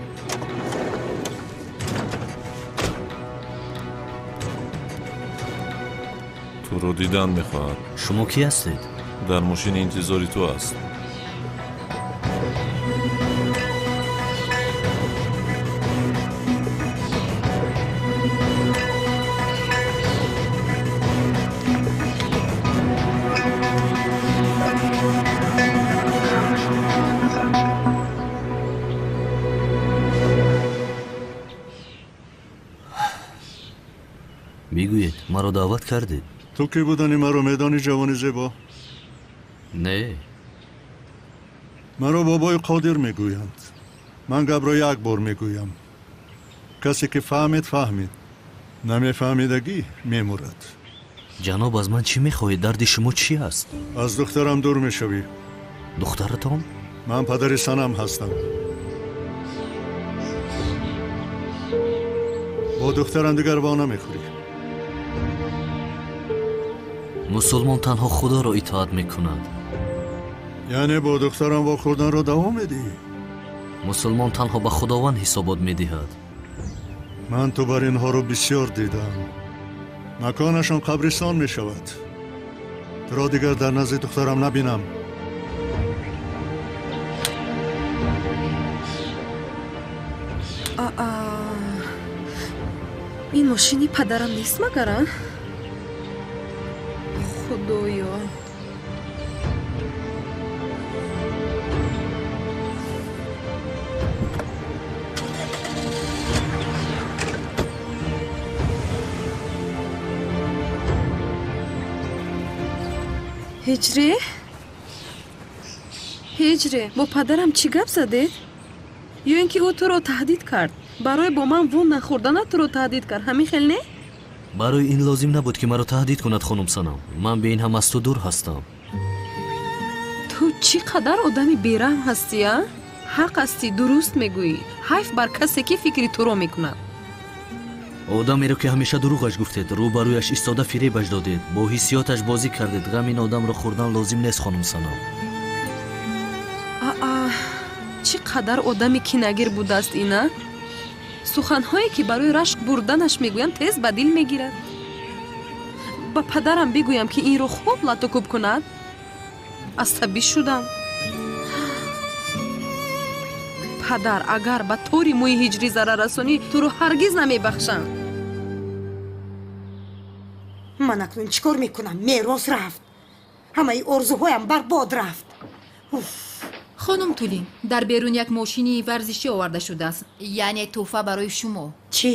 Туро дидан мехоҳад. Шумо кӣ ҳастед? Дар мошини интизори ту аст. Бигӯед, маро даъват кардед? Ту кӣ будани маро медонӣ, ҷавони зебо? Не. Маро бобои Қодир мегӯянд. Ман гапро як бор мегӯям. Касе ки фаҳмид, фаҳмид. Намефаҳмидагӣ мемурад. Ҷаноб, аз ман чӣ мехоҳед? Дарди шумо чӣ аст? Аз духтарам дур мешавӣ. Духтаратон? Ман падари Санам ҳастам. Бо духтарам дигар во намехӯрӣ. Мусулмон танҳо Худоро итоат мекунад. Яъне бо духтарам вохӯрданро давом медиҳӣ? Мусулмон танҳо ба Худованд ҳисобот медиҳад. Ман ту бар инҳоро бисёр дидам. Маконашон қабристон мешавад. Туро дигар дар назди духтарам набинам. Ин мошини падарам нест магар, а? Худоё! Ҳиҷре? Ҳиҷре, бо падарам чӣ гап задед? Ё ин ки ӯ туро таҳдид кард? Барои бо ман вон нахӯрданат туро таҳдид кард, ҳамин хел не? Барои ин лозим набуд ки маро таҳдид кунад, хонум Санам. Ман бе ин ҳам аз ту дур ҳастам. Ту чӣ қадар одами бераҳм ҳастӣ, а? Ҳақ ҳастӣ, дуруст мегӯӣ. Ҳайф бар касе ки фикри туро мекунад. Одамеро ки ҳамеша дурӯғаш гуфтед, рӯбарӯяш истода фиребаш додед, бо ҳиссиёташ бозӣ кардед. Ғам ин одамро хӯрдан лозим нест, хонум Санам. Аа, чӣ қадар одами кинагир будааст ина? Суханҳое ки барои рашк бурданаш мегӯям, тез ба дил мегирад. Ба падарам бигӯям ки инро хуб латукӯб кунад. Асабӣ шудам. Падар, агар ба тори мӯи ҳиҷрӣ зарар расонӣ, туро ҳаргиз намебахшам. Ман акнун чӣ кор мекунам? Мерос рафт, ҳамаи орзуҳоям барбод рафт. Хонум Тулин, дар берун як мошини варзишӣ оварда шудааст, яъне тӯҳфа барои шумо. Чӣ?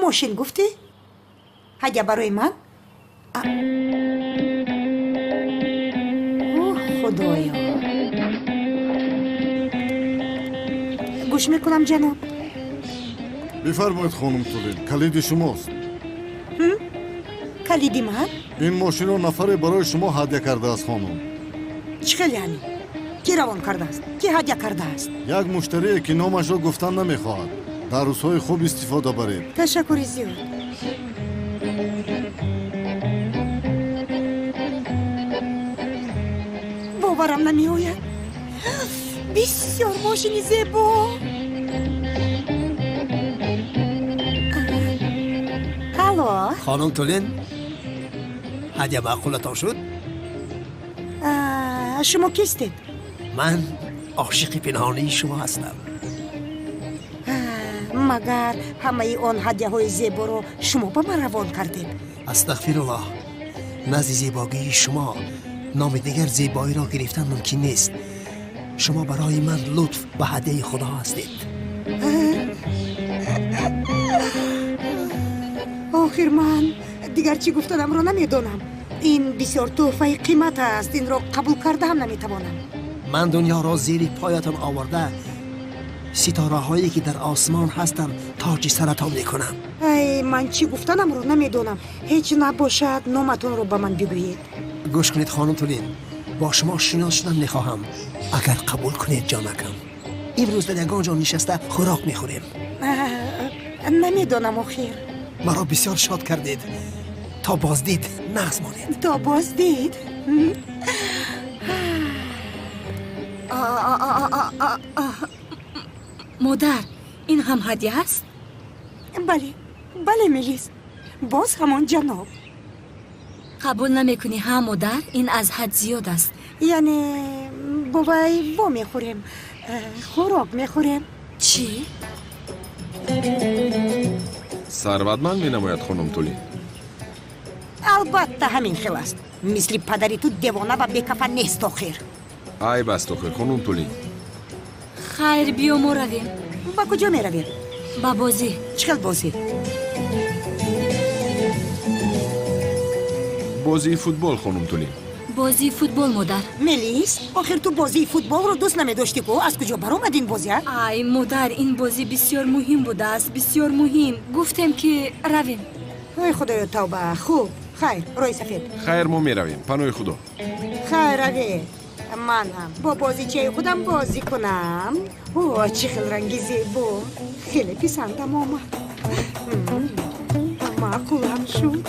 Мошин гуфтӣ? Ҳадя барои ман? Оҳ, Худоё! Гӯш мекунам, ҷаноб. Бифармоед, хонум Тулин, калиди шумост. Калиди ман? Ин мошинро нафаре барои шумо ҳадя кардааст, хонум. Чӣ хел яъне? Кӣ равон кардааст? Кӣ ҳадя кардааст? Як муштарие ки номашро гуфтан намехоҳад. Дар рӯзҳои хуб истифода баред. Ташаккури зиёд. Боварам намеояд. Бисёр мошини зебо. Алло? Хонум Тулин, ҳадя маъқулатон шуд? Шумо кистед? Ман ошиқи пинҳонии шумо ҳастам. Магар ҳамаи он ҳадяҳои зеборо шумо ба ман равон кардед? Астағфируллоҳ, назди зебогии шумо номи дигар зебоиро гирифтан мумкин нест. Шумо барои ман лутф ва ҳадяи Худо ҳастед. Охир ман дигар чӣ гуфтанамро намедонам. Ин бисёр тӯҳфаи қимат аст, инро қабул карда ҳам наметавонам. Ман дунёро зери поятон оварда, ситораҳое ки дар осмон ҳастанд тоҷи саратон мекунам. Ай, ман чӣ гуфтанамро намедонам. Ҳеҷ набошад, номатонро ба ман бигӯед. Гӯш кунед, хонум Тулин, бо шумо шинос шудан мехоҳам. Агар қабул кунед, ҷонакам, имрӯз дар ягон ҷо нишаста хӯрок мехӯрем. Намедонам, охир. Маро бисёр шод кардед. То боздид нағз монед. То боздид. Модар, ин ҳам ҳадя аст? Бале, бале, Мелис. Боз ҳамон ҷаноб. Қабул намекунӣ, ҳа, модар? Ин аз ҳад зиёд аст. Яъне бо вай во мехӯрем, хӯрок мехӯрем. Чӣ? Сарватманд менамояд, хонум Тулин. Албатта ҳамин хел аст. Мисли падари ту девона ва бекафан нест охир. Айб аст охир, хонум Тулин. Хайр, биё мо равем. Ба куҷо меравем? Ба бозӣ. Чӣ хел бозӣ? Бозии футбол, хонум Тулин. Бозии футбол, модар. Мелис, охир ту бозии футболро дӯст намедоштӣ ку? Аз куҷо баромад ин бозӣ, а? Ай, модар, ин бозӣ бисёр муҳим будааст, бисёр муҳим. Гуфтем ки равем. Ой, худоё, тавба. Хуб, хайр, роҳи сафед. Хайр, мо меравем. Паноҳи худо. Хайр, равед. Ман ҳам бо бозичаи худам бозӣ кунам. О, чӣ хел ранги зебо. Хеле писандам омад. Маъқулам шуд.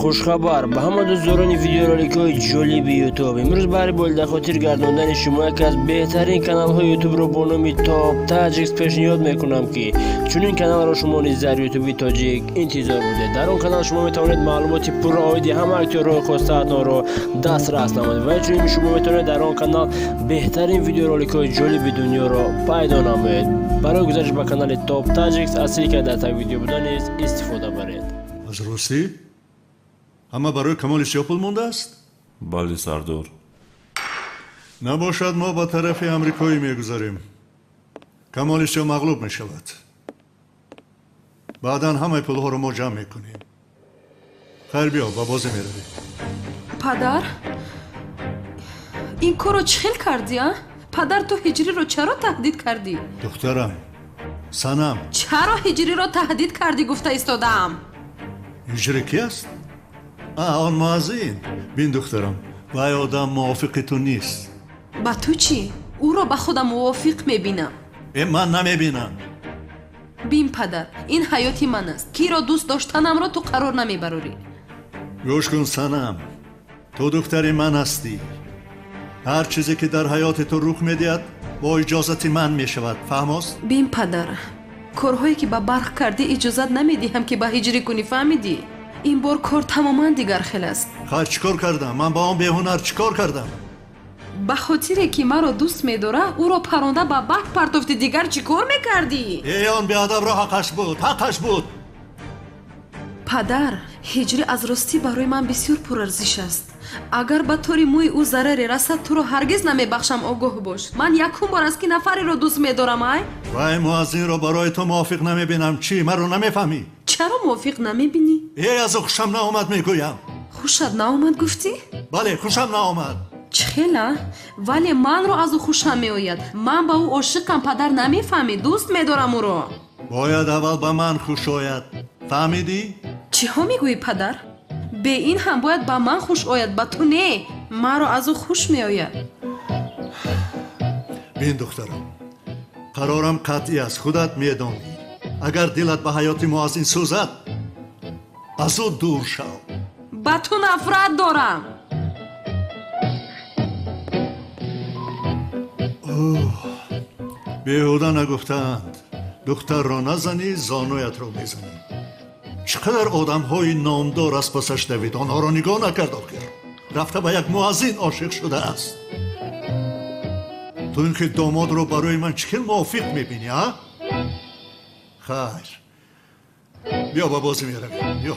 Хушхабар ба ҳама дӯстдорони видеороликҳои ҷолиби Ютуб. Имрӯз баҳри болидахотир гардондани шумо яке аз беҳтарин каналҳои Ютубро бо номи Топ Таҷикс пешниҳод мекунам, ки чунин каналро шумо низ дар Ютуби тоҷик интизор будед. Дар он канал шумо метавонед маълумоти пурра оиди ҳама актёрҳои хостаатонро дастрас намоед ва инчунин шумо метавонед дар он канал беҳтарин видеороликҳои ҷолиби дунёро пайдо намоед. Барои гузариш ба канали Топ Таҷикс аз ссилкаи дар таги видео буда низ истифода баред. Аз ростӣ? Ҳама барои Камоли Сиёҳ пул мондааст? Бале, сардор. Набошад, мо ба тарафи амрикоӣ мегузарем. Камоли Сиёҳ мағлуб мешавад. Баъдан ҳамаи пулҳоро мо ҷамъ мекунем. Хайр, биё, ба бозӣ меравем. Падар, ин корро чӣ хел кардӣ, а? Падар, ту Ҳиҷриро чаро таҳдид кардӣ? Духтарам, Санам. Чаро Ҳиҷриро таҳдид кардӣ, гуфта истодаам? Ҳиҷри ки аст? Он муаззин. Бин, духтарам, вай одам мувофиқи ту нест. Ба ту чӣ? Ӯро ба худам мувофиқ мебинам. Ман намебинам. Бин, падар, ин ҳаёти ман аст. Киро дӯст доштанамро ту қарор намебарорӣ. Гӯш кун, Санам, ту духтари ман ҳастӣ. Ҳар чизе ки дар ҳаёти ту рух медиҳад бо иҷозати ман мешавад. Фаҳмост? Бин, падар, корҳое ки ба барқ кардӣ иҷозат намедиҳам ки ба Ҳиҷрӣ кунӣ, фаҳмидӣ? Ин бор кор тамоман дигар хел аст. Хайр, чӣ кор кардам? Ман ба он беҳунар чӣ кор кардам? Ба хотире ки маро дӯст медора, ӯро паронда ба баҳр партофти. Дигар чӣ кор мекардӣ? Эй, он беадабро ҳаққаш буд, ҳаққаш буд. Падар, Ҳиҷрӣ аз ростӣ барои ман бисёр пурарзиш аст. Агар ба тори мӯи ӯ зараре расад, туро ҳаргиз намебахшам, огоҳ бош. Ман якум бор аст ки нафареро дӯст медорам, ай? Вай муаззинро барои ту мувофиқ намебинам. Чӣ, маро намефаҳмӣ? Чаро мувофиқ намебинӣ? Эй, аз ӯ хушам наомад, мегӯям. Хушат наомад, гуфтӣ? Бале, хушам наомад. Чӣ хела? Вале манро аз ӯ хушам меояд. Ман ба ӯ ошиқам, падар, намефаҳмӣ? Дӯст медорам ӯро. Бояд аввал ба ман хуш ояд. Фаҳмидӣ? Чиҳо мегӯӣ, падар? Бе ин ҳам бояд ба ман хуш ояд, ба ту не. Маро аз ӯ хуш меояд. Бин, духтарам, қарорам қатъӣ аст, худат медонӣ. Агар дилат ба ҳаёти муаззин сӯзад, аз ӯ дур шав. Ба ту нафрат дорам. Беҳуда нагуфтаанд, духтарро назанӣ, зонуятро мезанӣ. Чӣ қадар одамҳои номдор аз пасаш давид, онҳоро нигоҳ накард. Охир рафта ба як муаззин ошиқ шудааст. Ту ин ки домодро барои ман чӣ хел мувофиқ мебинӣ, а? Хайр, биё, ба бозӣ меравем, биё.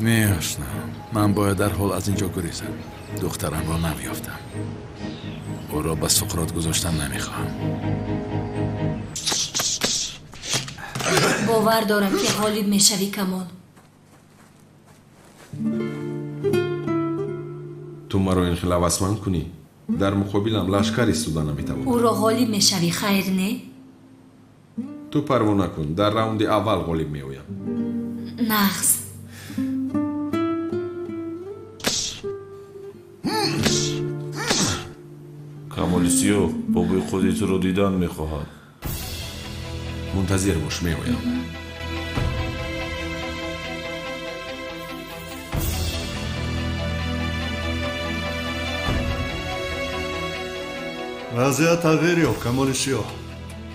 Не, ошно, ман бояд дарҳол аз ин ҷо гурезам. Духтарамро навёфтам. Ӯро ба Суқрот гузоштан намехоҳам. Бовар дорам ки ғолиб мешавӣ, Камол. Ту маро ин хел ҳавасманд кунӣ, дар муқобилам лашкар истода наметавонам. Ӯро ғолиб мешавӣ, хайр не? Ту парво накун, дар раунди аввал ғолиб меоям. Нағз. Камоли Сиёҳ бобои худи туро дидан мехоҳад. Мунтазир бош, меоям. Вазъият тағйир ёфт, Камоли Сиёҳ.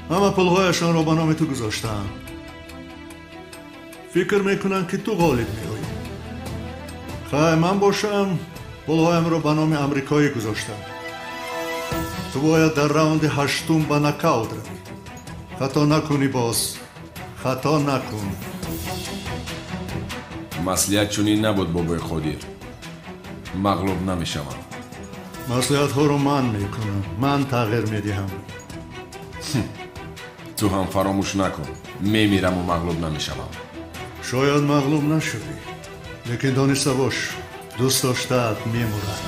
Ҳама пулҳояшонро ба номи ту гузоштаанд. Фикр мекунанд, ки ту ғолиб меоӣ. Хай, ман бошам, пулҳоямро ба номи амрикоӣ гузоштам. Ту бояд дар раунди ҳаштум ба нокаут равӣ. Хато накунӣ боз. Хато накун. Маслиҳат чунин набуд, бобои Қодир. Мағлуб намешавам. Маслиҳатҳоро ман мекунам, ман тағйир медиҳам. Ту ҳам фаромӯш накун, мемираму мағлуб намешавам. Шояд мағлуб нашавӣ, лекин дониста бош, дӯст доштаат мемурад.